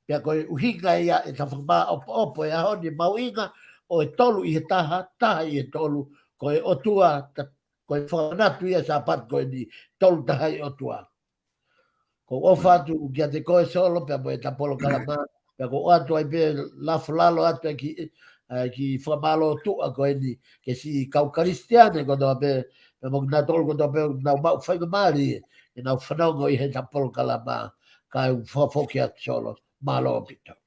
Pea ko e ʻuhinga ia ʻeta fakamāʻopoʻopo e ʻaho ni mahuʻinga ʻo e tolu ʻi he taha, taha ʻi he tolu, ko e ʻOtua, ta-, ko e fakamanatu ia Sāpate ko eni, Tolu Tahaʻi ʻOtua. Ko e ʻofa atu kiate koe Solo, pea mo ʻeta polokalama, pea ko e ʻoatu ai pē lafo lalo atu e kiʻi, e kiʻi fakamālō tuʻa ko eni, ki he siʻi kau Kalisitiane kotoa pē, pea mo kinautolu kotoa pē, nau maʻu faingamālie, ke nau fanongo ʻi heʻeta polokalama, kae ʻofa foki atu Solo, mālō ʻaupito.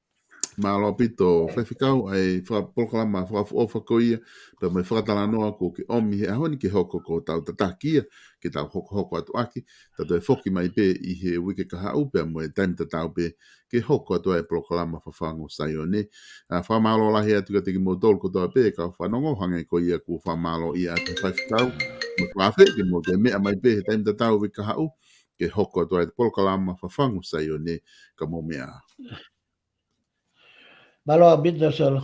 Mālō ʻaupito, Faifekau, ʻa e fakapolokalama fakaʻofoʻofa ko ia, pea mo e fakatalanoa kuo ke ʻomi he ʻaho ni ke hoko ko hotau tataki ia, ke tau hokohoko atu ʻaki, ta toe foki mai pē ʻi he uike kahaʻu, pea mo e taimi tatau pē, ke hoko atu ai e polokalama Fafangu Saione. ʻA, fakamālō lahi atu kiate kimoutolu kotoa pē, kau fanongo, hangē ko ia kuo fakamālō ia atu Faifekau, mo e fakaafe, ke mou toe meʻa mai pē, he taimi tatau uike kahaʻu, ke hoko atu ai e polokalama Fafangu Saione, ka mou meʻa. Mālō ʻaupito Solo.